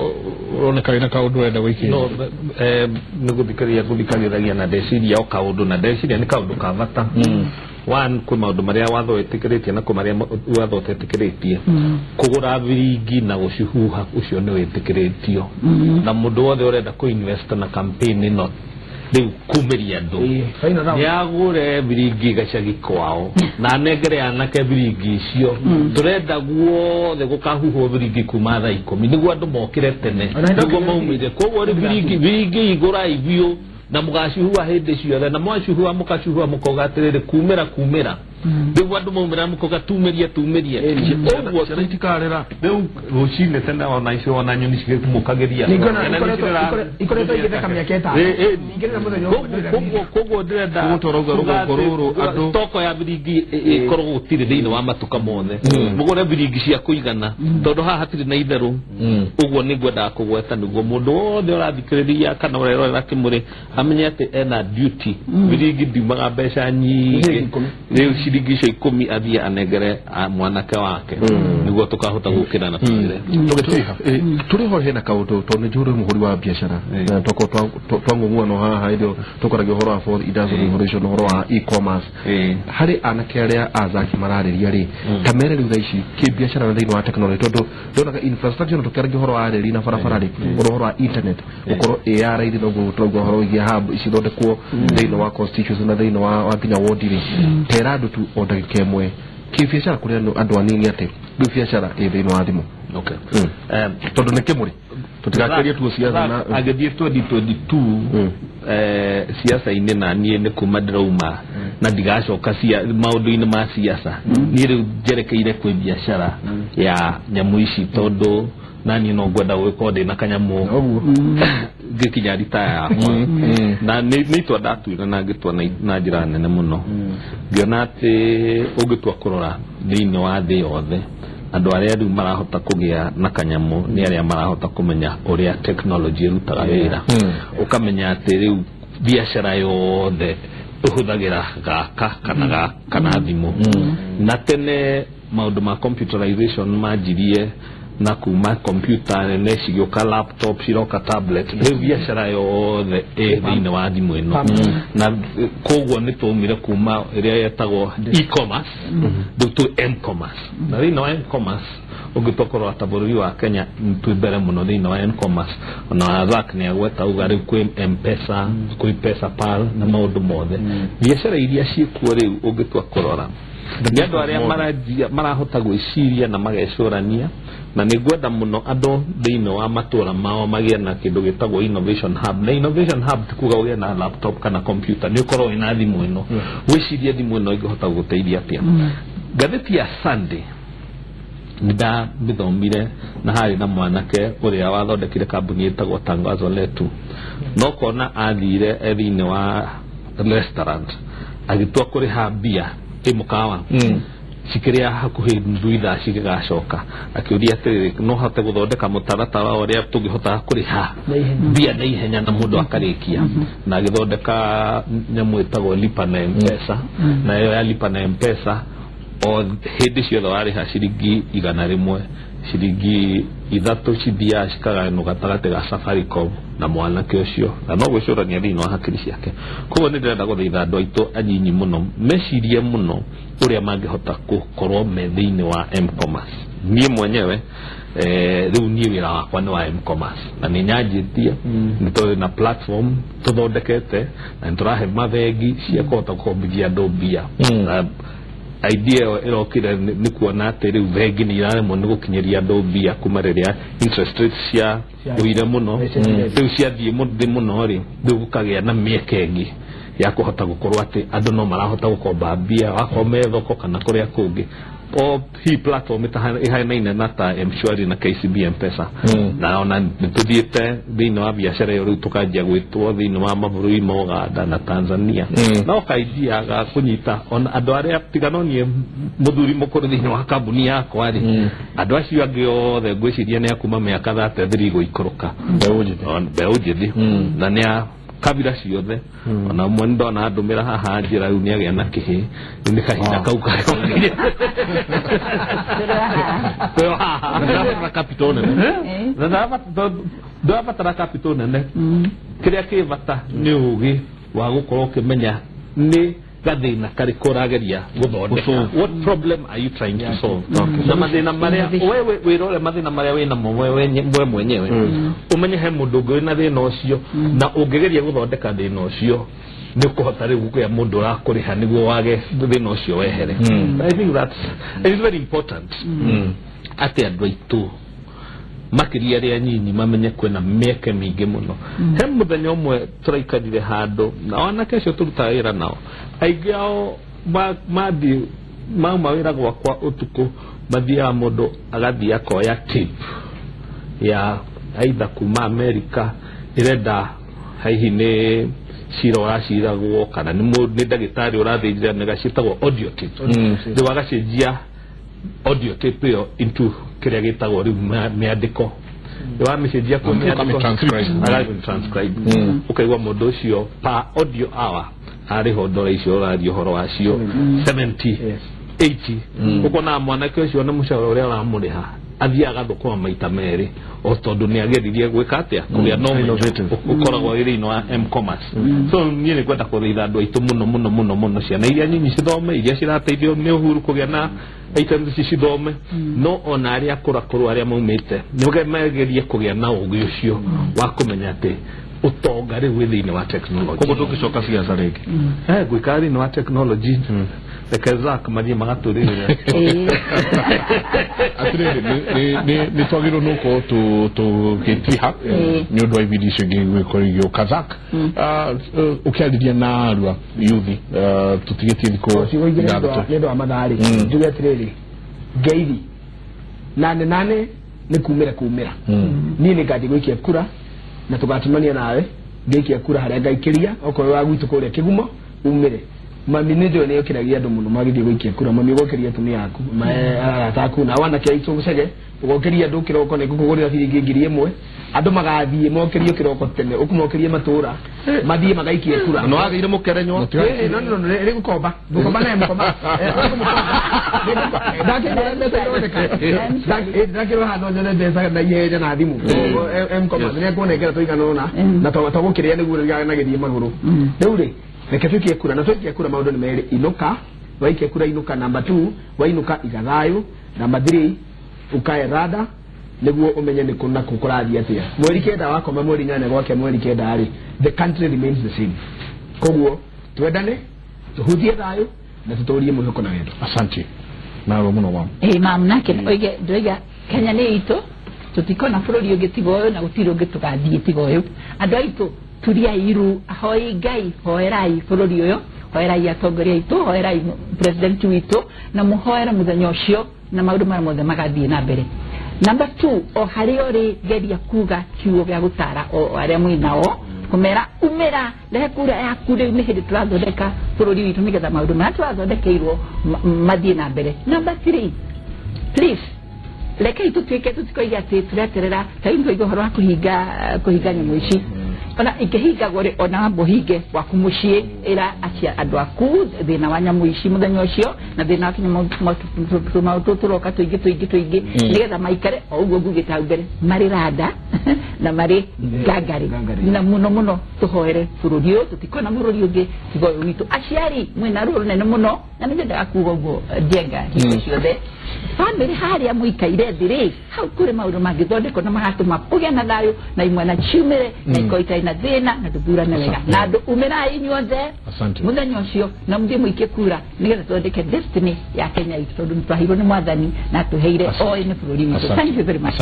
uroneka wina kaundu urenda gwikia? No, niguthikiriria nguthikagiragia na ndeciria o kaundu na ndeciria ni kaundu ka bata. One, kwĩ maũndũ marĩa watho wĩtĩkĩrĩtie na kwĩ marĩa watho ũtetĩkĩrĩtie. Kũgũra biringi na gũcihuha ũcio nĩ wĩtĩkĩrĩtio, na mũndũ wothe ũrenda kũ-invest na campaign ĩno rĩu kumĩria andũ Final round. nĩagũre biringi gacagi kwao na anengere anake biringi icio. Tũrenda guothe gũkahuhwo biringi kuma thaa 10 nĩguo andũ mokĩre tene, Ona hĩndĩ nĩguo maumire. Koguo rĩ, biringi igũrai biũ na mũgacihuha hĩndĩ ciothe, na mwacihuha mũkacihuha mũkauga atĩrĩrĩ, kumĩra kumĩra, rĩu andũ maumĩra mũkauga tumĩrie tumĩrie, ũguo. Ciana itikarĩra. Rĩu rũcinĩ tene ona icio ona nyoni cigĩkumũkagĩria. Ningĩ ikoretwo igĩtheka mĩaka 5. Ningĩ na mũthenya ũmwe ndĩrenda. Koguo ndĩrenda Koguo tũrauga rũgongo rũrũ andũ- stoko ya biringi ĩkorwo gũtirĩ thĩinĩ wa matuka mothe, mũgũre biringi cia kũigana tondũ haha hatirĩ na itherũ. Ũguo nĩ ngwendaga kũgweta nĩguo mũndũ wothe ũrathikĩrĩria kana ũrerorera kĩmũrĩ amenye atĩ ena duty. Biringi ndiumaga mbeca nyingĩ, rĩu ciringi icio 10 athiĩ anengere mwanake wake nĩguo tũkahota gũkĩra na tũthire. Tũgĩtiha tũrĩ ho hena kaũndũ tondũ nĩ njũĩ mũhũri wa biacara na tokorwo twang'ung'uano haha hĩndĩ ĩyo tũkwaragia ũhoro wa fourth industrial revolution, ũhoro wa e-commerce. Harĩ anake arĩa azaki mararĩria rĩ, ta mere rĩu thaa ici kĩbiacara na thĩinĩ wa technology, tondũ ndonaga infrastructure na tũkĩaragia ũhoro wa reri na barabara rĩ, ũhoro wa internet gũkorwo ĩ raithi, noguo tũrauga ũhoro wĩgiĩ hub cithondekwo thĩinĩ wa constituency na thĩinĩ wa nginya ward rĩ, tera andũ tu o ndagĩka ĩmwe kĩbiacara kũrĩ andũ anini atĩ rĩu biacara ĩ thĩinĩ wa thimũ. Okay. Tondũ nĩ kĩmũrĩ tũtigakĩrie tuo ciaca na agĩthiĩ 2022 siasa-inĩ, na niĩ nĩ kuma ndĩrauma na ndigacoka maũndũ-inĩ ma siasa. Niĩ rĩu njerekeire kwĩ biacara ya nyamũ ici tondũ na niĩ no ngwenda gũgĩkorwo ndĩna kanyamũ ngĩkinya ritaya yakwa, na nĩ itua ndatuire na ngĩtua na njĩra nene mũno, ngĩona atĩ ũngĩtua kũrora thĩinĩ wa thĩ yothe, andũ arĩa rĩu marahota kũgĩa na kanyamũ nĩ arĩa marahota kũmenya ũrĩa technology ĩrutaga wĩra. Ũkamenya atĩ rĩu biacara yothe ũhũthagĩra gaka kana kana thimũ. Na tene maũndũ ma computerization manjirie na kuma computer nene cigĩũka, laptop ciroka, tablet, rĩu biacara yothe ĩ thĩinĩ wa thimũ ĩno. Na koguo nĩ twaumire kuma ĩrĩa yetagwo e-commerce, rĩu twĩ m-commerce. Na thĩinĩ wa m-commerce, ũngĩtua kũrora ta bũrũri wa Kenya, twĩ mbere mũno thĩinĩ wa m-commerce. Ona Razak nĩ agweta uga rĩu kwĩ M-Pesa, kwĩ Pesapal na maũndũ mothe. Biacara iria ciĩkuo rĩu ũngĩtua kũrora nĩ andũ arĩa marahota gwĩciria na magecũrania, na nĩ ngwenda mũno andũ thĩinĩ wa matũra mao magĩe na kĩndũ gĩtagwo innovation hub. Na innovation hub ti kuga ũgĩe na laptop kana computer, nĩ ũkorwo wĩna thimũ ĩno, wĩcirie thimũ ĩno ĩngĩhota gũgũteithia atĩa. Ngathĩti ya Sunday nĩ ndamĩthomire, na harĩ na mwanake ũrĩa wathondekire kambuni ĩtagwo Tangazo Letu, no kona athire e thĩinĩ wa restaurant agĩtua kũrĩha mbia ĩ mũkawa cikĩrĩa hakuhĩ nuthu ithaa cigĩgacoka, akĩũria atĩrĩrĩ, no hote gũthondeka mũtaratara wa ũrĩa tũngĩhota kũrĩha mbia na ihenya na mũndũ akarĩkia? Na agĩthondeka nyamũ ĩtagwo Lipa na M-Pesa. Na ĩyo ya Lipa na M-Pesa, o hĩndĩ ciothe warĩha ciringi 100, ciringi 3 cithiaga cikagayanwo gatagatĩ ga Safaricom na mwanake ũcio, na no gwĩcũrania thĩinĩ wa hakiri ciake. Koguo nĩ ndĩrenda gũthaitha andũ aitũ anyinyi mũno mecirie mũno ũrĩa mangĩhota gũkorwo me thĩinĩ wa m-commerce. Niĩ mwenyewe rĩu niĩ wĩra wakwa nĩ wa m-commerce, na nĩ nyanjĩtie, nĩ tũrĩ na platform tũthondekete na nĩ tũrahe mabengi cia kũhota gũkombithia andũ mbia. Na idea ĩyo ĩrokire nĩ kuona atĩ rĩu bengi nĩ iraremwo nĩ gũkinyĩria andũ mbia kuma rĩrĩa interest rates cia ũire mũno. Rĩu ciathiĩ thĩ mũno rĩ, rĩu gũkagĩa na mĩeke ĩngĩ ya kũhota gũkorwo atĩ andũ no marahota gũkomba mbia wakorwo me thoko kana kũrĩa kũngĩ, o hi platform ĩhanaine na ta M-Shwari na KCB M-Pesa. Na ona nĩ tũthiĩte thĩinĩ wa biacara ĩyo, rĩu tũkanjia gwĩtwo thĩinĩ wa mabũrũri ma Uganda na Tanzania. No kaidea ga kũnyita ona andũ arĩa tiga no niĩ mũthuri mũkũrũ thĩinĩ wa kambuni yakwa rĩ, andũ acio angĩ othe ngwĩciria nĩ a kuma mĩaka 33 gũikũrũka, mbeũ njĩthĩ, na nĩ a kabira ciothe. Ona ũmwe nĩ ndona ndũmĩra haha njĩra rĩu nĩ agĩa na kĩhĩ, rĩu nĩ kahinda kau karĩa twĩ haha. Ndĩrabatara capital nene. Na ndũrabatara capital nene, kĩrĩa kĩ bata nĩ ũgĩ wa gũkorwo ũkĩmenya nĩ gathĩna karĩkũ ũrageria gũthondeka. What problem are you trying to solve? Na mathĩna marĩa wewe wĩrore mathĩna marĩa wĩnamo we mwenyewe, ũmenye he mũndũ ũngĩ wĩna thĩna ũcio, na ũngĩgeria gũthondeka thĩna ũcio nĩ ũkũhota rĩu kũgĩa mũndũ ũrakũrĩha nĩguo wage thĩna ũcio wehere. I think that's it is very important atĩ andũ aitũ makĩria arĩa nyinyi mamenye kwĩna mĩeke mĩingĩ mũno. He mũthenya ũmwe tũraikarire handũ na anake acio tũrutaga wĩra nao, aingĩ ao mathiĩ mauma wĩra gwakwa ũtukũ, mathiaga mũndũ agathiĩ akoya tip ya aitha kuma Amerika ĩrenda hihi nĩ cira ũraciragwo kana nĩ ndagĩtarĩ ũrathĩnjĩra, nĩ gaciĩtagwo audio tape. Rĩu agacenjia audio tape ĩyo into kĩrĩa gĩtagwo rĩu mĩandĩko. Wamĩcenjia kũ transcribe, ũkaigua mũndũ ũcio per audio hour arĩho ndora icio ũraria ũhoro wacio 70 80. Ũkona mwanake ũcio na mũcara ũrĩa ũramũrĩha athiaga agathũkũma maita merĩ o tondũ nĩ ageririe gwĩka atĩa kũgĩa na ũmenyo ũkoragwo wĩ thĩinĩ wa m-commerce. So niĩ nĩ ngwenda kũthaitha andũ aitũ mũno mũno mũno mũno, ciana iria nyinyi cithome, iria cirateithio nĩ Uhuru kũgĩa na items ici cithome, no ona arĩa akũrakũrũ arĩa maumĩte nĩ magerie kũgĩa na ũgĩ ũcio wa kũmenya atĩ ũtonga rĩu wĩ thĩinĩ wa technology. Koguo tũngĩcoka ciaca rĩngĩ ngwĩkara thĩinĩ wa technology, reke Zack mathiĩ magatũrĩrĩra. Atĩrĩrĩ, nĩ twagĩrĩirwo nĩ gũkorwo tũgĩtiha nĩ ũndũ wa ibindi icio ingĩ gũgĩkorwo igĩũka. Zack, ũkĩarĩria na arua yuthi tũtigĩtie thikũ ithathatũ nĩ ũndũ wa mathaa rĩ, njuge atĩrĩrĩ, ngeithi nane nane nĩ kumĩra kumĩra. Niĩ nĩ ngathiĩ gũikia kura na tũgacemania nawe ngĩikia kura harĩa ngaikĩria, okorwo wa gwitũ kũrĩa Kĩgumo umĩre. Mami nĩ njũĩ nĩ ũkĩragia andũ mũno magĩthiĩ gũikia kura, mami ũgokĩria atumia aku arata aku na wanake aitũ gũcege, ũgokĩria andũ kĩroko nĩ ngũkũgũrĩra ciringi 1000, andũ magathiĩ mokĩrio kĩroko tene, ũkũmokĩrie matũra mathiĩ magaikie kura. No wagĩire mũkerenywa. No no rĩ gũkomba gũkomba naye mũkomba ndakĩrora mbeca ironeka, ndakĩrora handũ nyone mbeca na ihenya na thimũ mkomba nĩ ekũnengera tũigana ũna na togũkĩrĩa nĩguo nagĩthiĩ magũrũ. Rĩu rĩ reke tuikie kura, na tuikie kura maũndũ nĩ merĩ, inũka waikie kura inũka, namba 2 wainũka iga thayũ, namba 3 ukae rada nĩguo ũmenye nĩ kũ na kũ kũrathiĩ atĩa. Mweri 9 wakoma, mweri 8 gwake, mweri 9 rĩ, the country remains the same. Koguo twendane, tũhunjie thayũ na tũtũrie mwĩhoko na wendo. Asante nawe mũno mama. Mam nake oige ndoiga Kenya nĩ itũ, tũtikona bũrũri ũngĩ tiga ũyũ na gũtirĩ ũngĩ tũgathiĩ tiga ũyũ. Andũ aitũ turia iru, hoi Ngai, hoerai bũrũri ũyũ, hoerai atongoria aitũ, hoerai president witũ, na mũhoere mũthenya ũcio na maũndũ marĩa mothe magathiĩ na mbere. Number 2, o harĩa ũrĩ geria kuga kiugo gĩa gũtara o arĩa mwĩ nao, kũmera umĩra rehe kura yaku rĩu nĩ hĩndĩ tũrathondeka bũrũri witũ nĩgetha maũndũ marĩa tũrathondekeirwo mathiĩ na mbere. Number 3, please rekei tũtuĩke tũtikoige atĩ tũreterera ta rĩu nĩtwaigua ũhoro wa kũhinga nyamũ ici, ona ingĩhingagwo rĩ, ona wamba ũhinge gwaku mũciĩ, ĩra acia andũ aku thĩna wa nyamũ ici mũthenya ũcio na thĩna wa tũnyamũ tũtũ tũroka tũingĩ tũingĩ tũingĩ, nĩgetha maikare o ũguo ngugĩte hau mbere marĩ randa na marĩ ngangarĩ, na mũno mũno tũhoere bũrũri ũyũ, tũtikona bũrũri ũngĩ tiga ũyũ witũ. Aciari mwĩna ruo rũnene mũno, na nĩ nyendaga kuga ũguo njenga hingo ciothe, bamĩrĩ harĩa mũikaire thĩ rĩ, hau kũrĩ maũndũ mangĩthondekwo na magatũma kũgĩa na thayũ na imwana ciumĩre na ikorwo itarĩ na thĩna na tũthurane wega. Na andũ umĩrai inyuothe mũthenya ũcio na mũthiĩ mũikie kura nĩgetha tũthondeke destiny ya Kenya itũ, tondũ nĩtwaheirwo nĩ mwathani na atũheire oĩ nĩ bũrũri witũ. Thank you very much.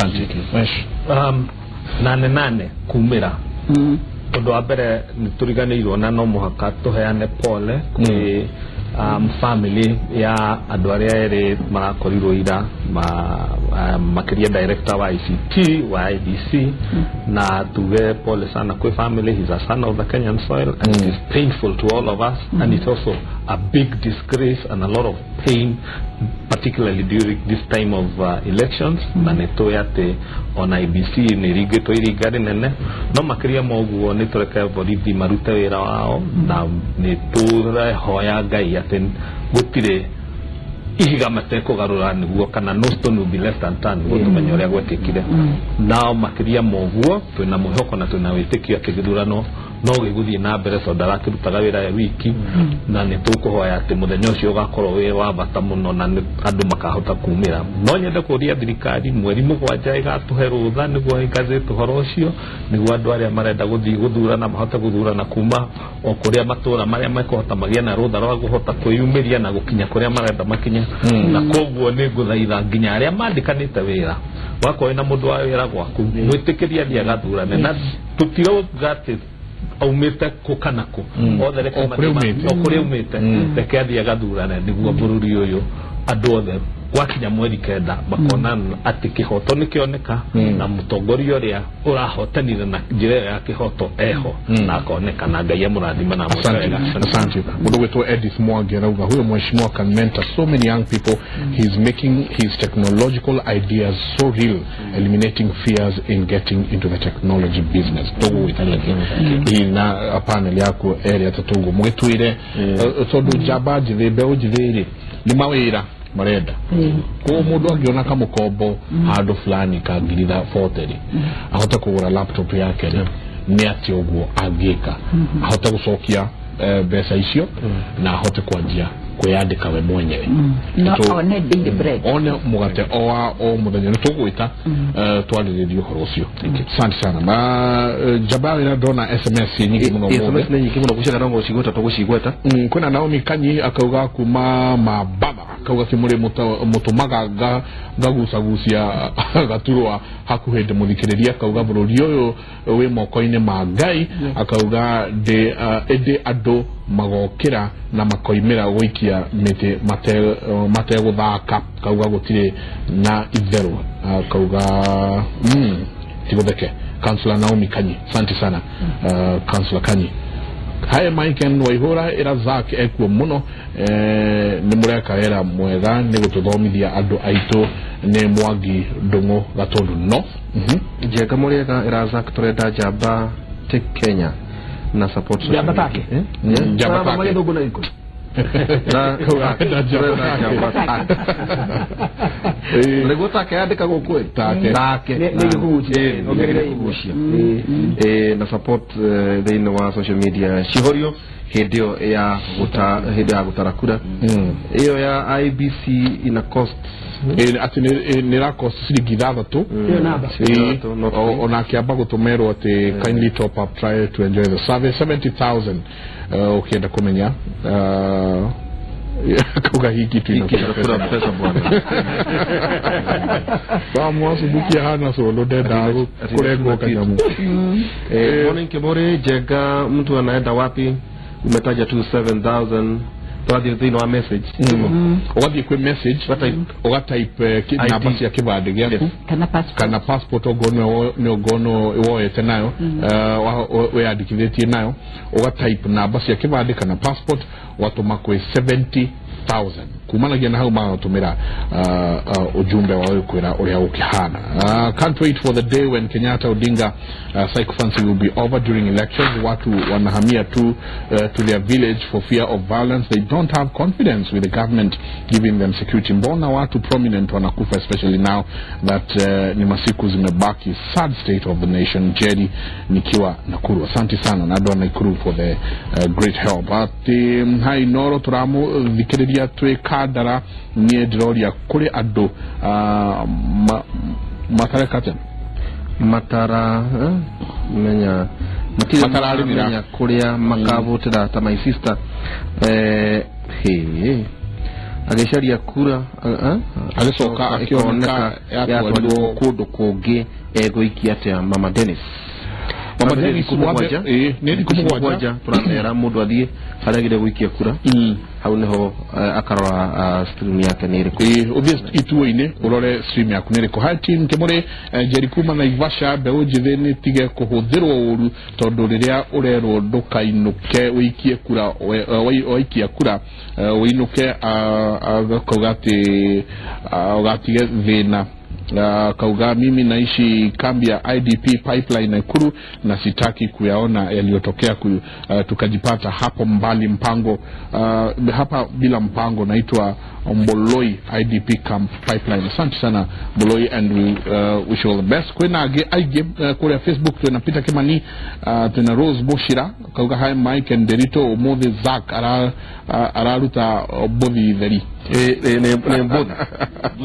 Nane nane kumĩra ũndũ wa mbere nĩ tũriganĩirwo na no mũhaka tũheane pole kwĩ family ya andũ arĩa erĩ marakorirwo ira, makĩria director wa ICT wa IBC, na tuge pole sana kwĩ family. He's a son of the Kenyan soil and it is painful to all of us, and it's also a big disgrace and a lot of pain, particularly during this time of elections. Na nĩ tũĩ atĩ ona IBC nĩ ĩringĩtwo iringa rĩnene, no makĩria ma ũguo nĩ tũreke borithi marute wĩra wao, na nĩ tũrehoya Ngai atĩ gũtirĩ ihiga matekũgarũra nĩguo kana no stone will be left unturned nĩguo tũmenye ũrĩa gwekĩkire. Nao makĩria moguo twĩna mwĩhoko na twĩna wĩtĩkio atĩ gĩthurano no gĩgũthiĩ na mbere tondũ arakĩrutaga wĩra e wiki, na nĩ tũkũhoya atĩ mũthenya ũcio ũgakorwo wĩ wa bata mũno na andũ makahota kumĩra. No nyende kũria thirikari mweri 7 ĩgatũhe rũtha nĩguo ĩgazeti ũhoro ũcio nĩguo andũ arĩa marenda gũthiĩ gũthurana mahote gũthurana kuma o kũrĩa matũra marĩa mekũhota magĩe na rũtha rwa kũhota kwĩyumĩria na gũkinya kũrĩa marenda makinye. Na koguo nĩ ngũthaitha nginya arĩa mandĩkanĩte wĩra wakorwo na mũndũ wa wĩra gwaku mwĩtĩkĩrie athiĩ agathurane, na tũtirauga atĩ aumĩte kũ kana kũ, othe reke o kũrĩa umĩte reke athiĩ agathurane nĩguo bũrũri ũyũ andũ othe gwakinya mweri 9 makona atĩ kĩhoto nĩkĩoneka na mũtongoria ũrĩa ũrahotanire na njĩra ĩyo ya kĩhoto eho na akoneka, na Ngai amũrathime na amwĩke. Asante. Mũndũ gwĩtwo Edith Mwangi arauga huyo mheshimiwa can mentor so many young people. He's making his technological ideas so real, eliminating fears in getting into the technology business. Tũgũgwĩta na panel yaku area tũtũguo mũgĩtwĩre tondũ njamba njĩthĩ mbeũ njĩthĩ rĩ nĩ mawĩra marenda koguo mũndũ angĩona kamũkombo handũ fulani ka ngiri 40 rĩ ahote kũgũra laptop yake rĩ nĩ atĩ ũguo angĩka ahote gũcokia mbeca icio na ahote kwanjia kwĩyandĩka we mwenyewe, no one daily bread, one mũgate o wa o mũthenya. Nĩ tũgwĩta twarĩrĩrie ũhoro ũcio. Asante sana. Njamba wĩra ndona SMS nyingĩ mũno. SMS nĩ nyingĩ mũno gũcigana no gũcigweta tũgũcigweta. Kwĩna Naomi Kanyi akauga kuma Mababa, akauga kĩmũrĩ mũtũmaga ngagucagucia gaturwa hakuhĩ ndĩmũthikĩrĩria, akauga bũrũri ũyũ wĩ moko-inĩ ma Ngai, akauga ĩndĩ andũ magokĩra na makoimĩra gũikia mĩtĩ mategũthaka, akauga gũtirĩ na itherũ, akauga tigũtheke. Councillor Naomi Kanyi, asante sana Councillor Kanyi. Haya Mike Waihura ira Zack ekuo muno, nĩ mũreka wĩra mwega nĩ gũtũthomithia andũ aitũ nĩ Mwangi Ndung'u Gatundu no Njega mũrĩega ira Zack tũrenda njamba take Kenya na support social njamba take njamba take na njamba take nĩguo take yandĩka gũkũ take take nĩ gũkucia na support thĩinĩ wa social media cihorio hĩndĩ ĩyo ya hĩndĩ ya gũtara kura ĩyo ya IBC ina cost atĩ nĩ ra cost ciringi 6 ona akĩamba gũtũmerwo atĩ kindly top up, try to enjoy the service 70,000 ũkĩenda kũmenya kauga hiki tu inakula pesa bwana bamwasubukia hana solo ndenda kurengwo kanyamu. Morning Kibore Jega, mtu anaenda wapi? Umetaja tu 7,000 twathi thĩinĩ wa message ũgathiĩ kwĩ message ũgatype namba cia kĩbandĩ gĩaku kana passport okorwo nĩ woete nayo wĩyandĩkithĩtie nayo, ũgatype namba cia kĩbandĩ kana passport ũgatũma kwĩ 70,000 kumanagia na hau magatũmĩra ujumbe wa kwĩra ũrĩa ũkĩhana. Can't wait for the day when Kenyatta Odinga sycophancy will be over during elections. Watu wanahamia to their village for fear of violence. They don't have confidence with the government giving them security. Mbona watu prominent wanakufa, especially now that ni masiku zimebaki. Sad state of the nation. Jerry nikiwa Nakuru. Asante sana na andũ a Nakuru for the great help. Ati hai noro turamu thikĩrĩria twĩ Kandara niĩ ndĩroria kũrĩ andũ matarekate matara menya matararĩmĩra kũrĩa makavotera ta my sister agĩcaria kura agĩcoka akĩoneka yatwarirwo kũndũ kũngĩ egũikia atĩa Mama Dennis. Mama Dennis nĩ thikũ 7 tũramera mũndũ athiĩ harĩa agĩrĩire gũikia kura hau niho akarora stream yake nĩ ĩrĩkũ. Ũthiĩ ituo-inĩ ũrore stream yaku nĩ ĩrĩkũ. Hi team Kĩmũrĩ Njeri kuma Naivasha, mbeũ njĩthĩ nĩ tige kũhũthĩrwo ũru tondũ rĩrĩa ũrerwo ndũkainũke ũikie kura waikia kura ũinũke akauga atĩ ũgatige thĩna Kauga mimi naishi kambi ya IDP pipeline Nakuru na sitaki kuyaona yaliyotokea tukajipata hapo mbali mpango hapa bila mpango. Naitwa Mboloi IDP camp pipeline. Asante sana Mboloi, and we wish you all the best. Kwena aige kule Facebook tuna Peter Kimani, tuna Rose Boshira kauga hi Mike and Derito Omothe Zack araruta bothi theri ne mbothi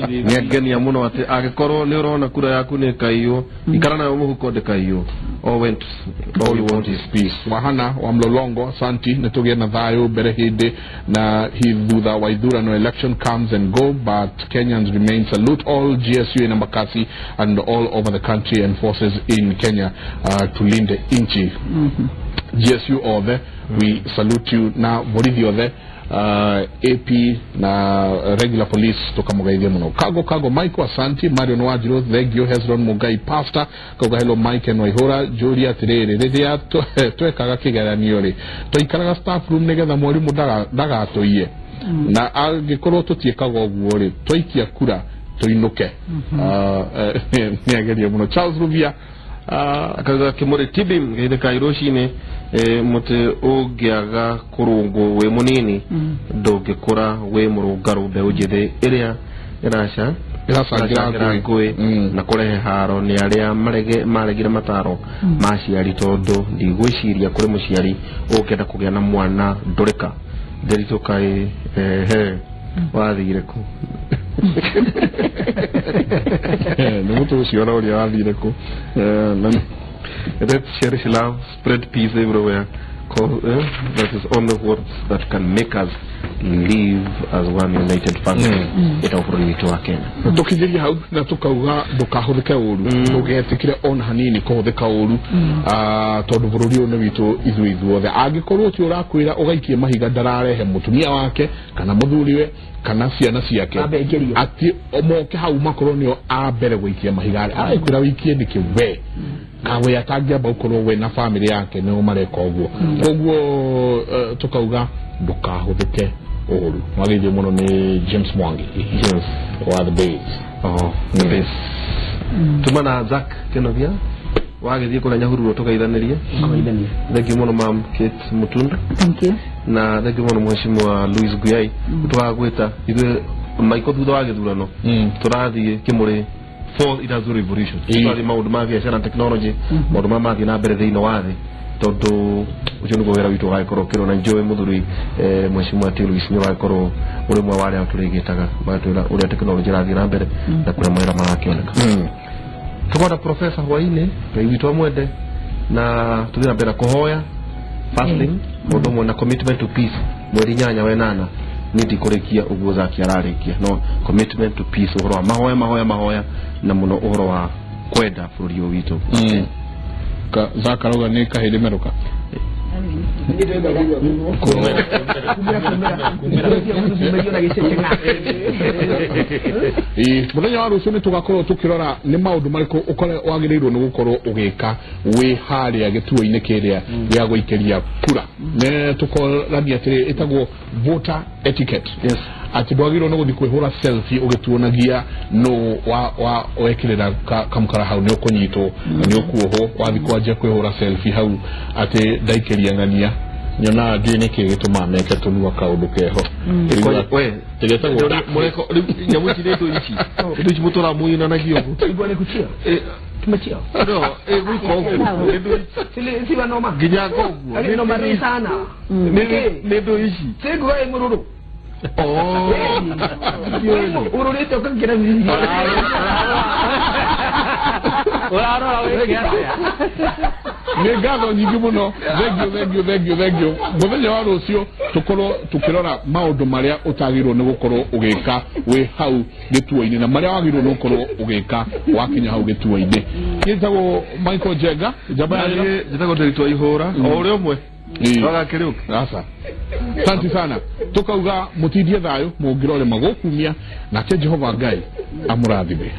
ni agenia muno ati agikorwo ni urona kura yaku ni kaiywo ikara nayo muhuko ndikaiywo. All you want is peace. Wahana wa Mlolongo, asanti nitugie na thayo mbere hindi na thutha wa ithurano. Election comes and go, but Kenyans remain. Salute all GSU in Embakasi and all over the country and forces in Kenya tulinde inchi. GSU othe, we salute you. Na borithi othe, AP na regular police tukamugeithia muno. Kago Michael, asanti. Marion Wajiro, thank you. Hezron Mugai pastor kauga hello Mike and Waihura. Julia atiriri, riria twekaga kigeranio ri twaikaraga staff room nigetha mwarimu ndagatũiye, na angikorwo tutiekaga ũguo ri twaikia kura tuinuke. Nĩ ageria muno. Charles Rubia akauga kimuri tibi ngeithĩka irucini muti ungiaga kurungwo wi munini ndungikura wi murungaru. Mbeũ njĩthĩ ĩrĩa ĩracangira ngũĩ na kũrehe haro nĩ arĩa maregire mataro ma aciari, tondũ ndigwĩciria kũrĩ mũciari ũkĩenda kũgĩa na mwana ndũrĩka. Ndĩritũ kaĩ he wathire kũ? Nĩ mũtũ ũcio ũrĩa wathire kũ? Let's cherish love, spread peace everywhere. That is only what that can make us live as one united family. Ita bũrũri witũ wa Kenya. Tukigeria hau na tukauga ndukahuthike uru, ndugetikire ona hanini kuhuthika uru, tondu bũrũri ũyũ nĩ witũ ithuĩ ithuothe. Angĩkorwo ti ũrakwĩra ũgaikie mahiga ndararehe mũtumia wake kana mũthuriwe kana ciana ciake, ati moke hau makorwo nĩo a mbere gũikia mahiga, arakwĩra wĩikie nĩkĩ we kawe atangĩamba gũkorwo we na family yake nĩo mareka ũguo. Koguo tukauga ndũkahũthĩke ũru. Mwageithio mũno nĩ James Mwangi. James wa the base. The base. Tuma na Zack Kenovia wagĩthiĩ kũrĩa Nyahururu tũgeithanirie. Thank you mũno mam Kate Mutunda. Thank you. Na thank you mũno mheshimiwa Louis Guyai. Tũgagwĩta ithuĩ Michael thutha wa gĩthurano tũrathiĩ Kĩmũrĩ for industrial revolution. Tũrathiĩ maũndũ ma biacara na technology, maũndũ ma mathiĩ na mbere thĩinĩ wa thĩ, tondũ ũcio nĩguo wĩra witũ ũgagĩkorwo ũkĩrwo. Na njũĩ mũthuri mheshimiwa T. Louis nĩ ũgagĩkorwo ũrĩ ũmwe wa arĩa tũrĩgĩtaga magatwĩra ũrĩa technology ĩrathiĩ na mbere na kũrĩa mawĩra marakĩoneka. Tũkona professor hwainĩ, Ngai witũ amwende, na tũthiĩ na mbere kũhoya fasting, ũndũ ũmwe na commitment to peace. Mweri 8 wa 8 niĩ ndikũrĩkia ũguo Zaki ararĩkia, no commitment to peace, ũhoro wa mahoya mahoya mahoya, na mũno ũhoro wa kwenda bũrũri ũyũ witũ. Zaka rauga nĩ kahĩndĩ merũka. Mũthenya wa rũciũ nĩ tũgakorwo tũkĩrora nĩ maũndũ marĩkũ wagĩrĩirwo nĩ gũkorwo ũgĩka wĩ harĩa gĩtuo-inĩ kĩrĩa gĩa gũikĩria kura. Nĩ tũkorania atĩrĩ ĩtagwo voter etiquette. Atĩ ndwagĩrĩirwo nĩ gũthiĩ kwĩhũra selfie ũgĩtuonagia nũ wa wekĩrĩra kamũkara hau, nĩ ũkũnyitwo nĩ ũkuohwo wathiĩ kwanjia kwĩhũra selfie hau atĩ ndaikĩria ng'ania. Nyonaga ndiũĩ nĩkĩ gĩtũmaga meke tũnua kaũndũ keho. Nyamũ ici nĩ ndũ ici ndũ ici mũtũraga mũinanagia ũguo nginya ngoguo nĩ ndũ ici ururite ukagira urarora wĩke atĩa. Nĩ ngatho nyingĩ mũno. Thank you, thank you, thank you. Mũthenya wa rũciũ tũkorwo tũkĩrora maũndũ marĩa ũtagĩrĩirwo nĩ gũkorwo ũgĩka wĩ hau gĩtuo-inĩ na marĩa wagĩrĩirwo nĩ gũkorwo ũgĩka wakinya hau gĩtuo-inĩ. Njĩtagwo Michael Njenga, njamba ya wĩra. Njĩtagwo Ndĩritũ Ihũra, o ũrĩa ũmwe. Twagakĩrĩũka. Aca. Asante sana. Tukauga mutindie thayo mũngĩrore magũkumia nake Jehova Ngai amũrathime.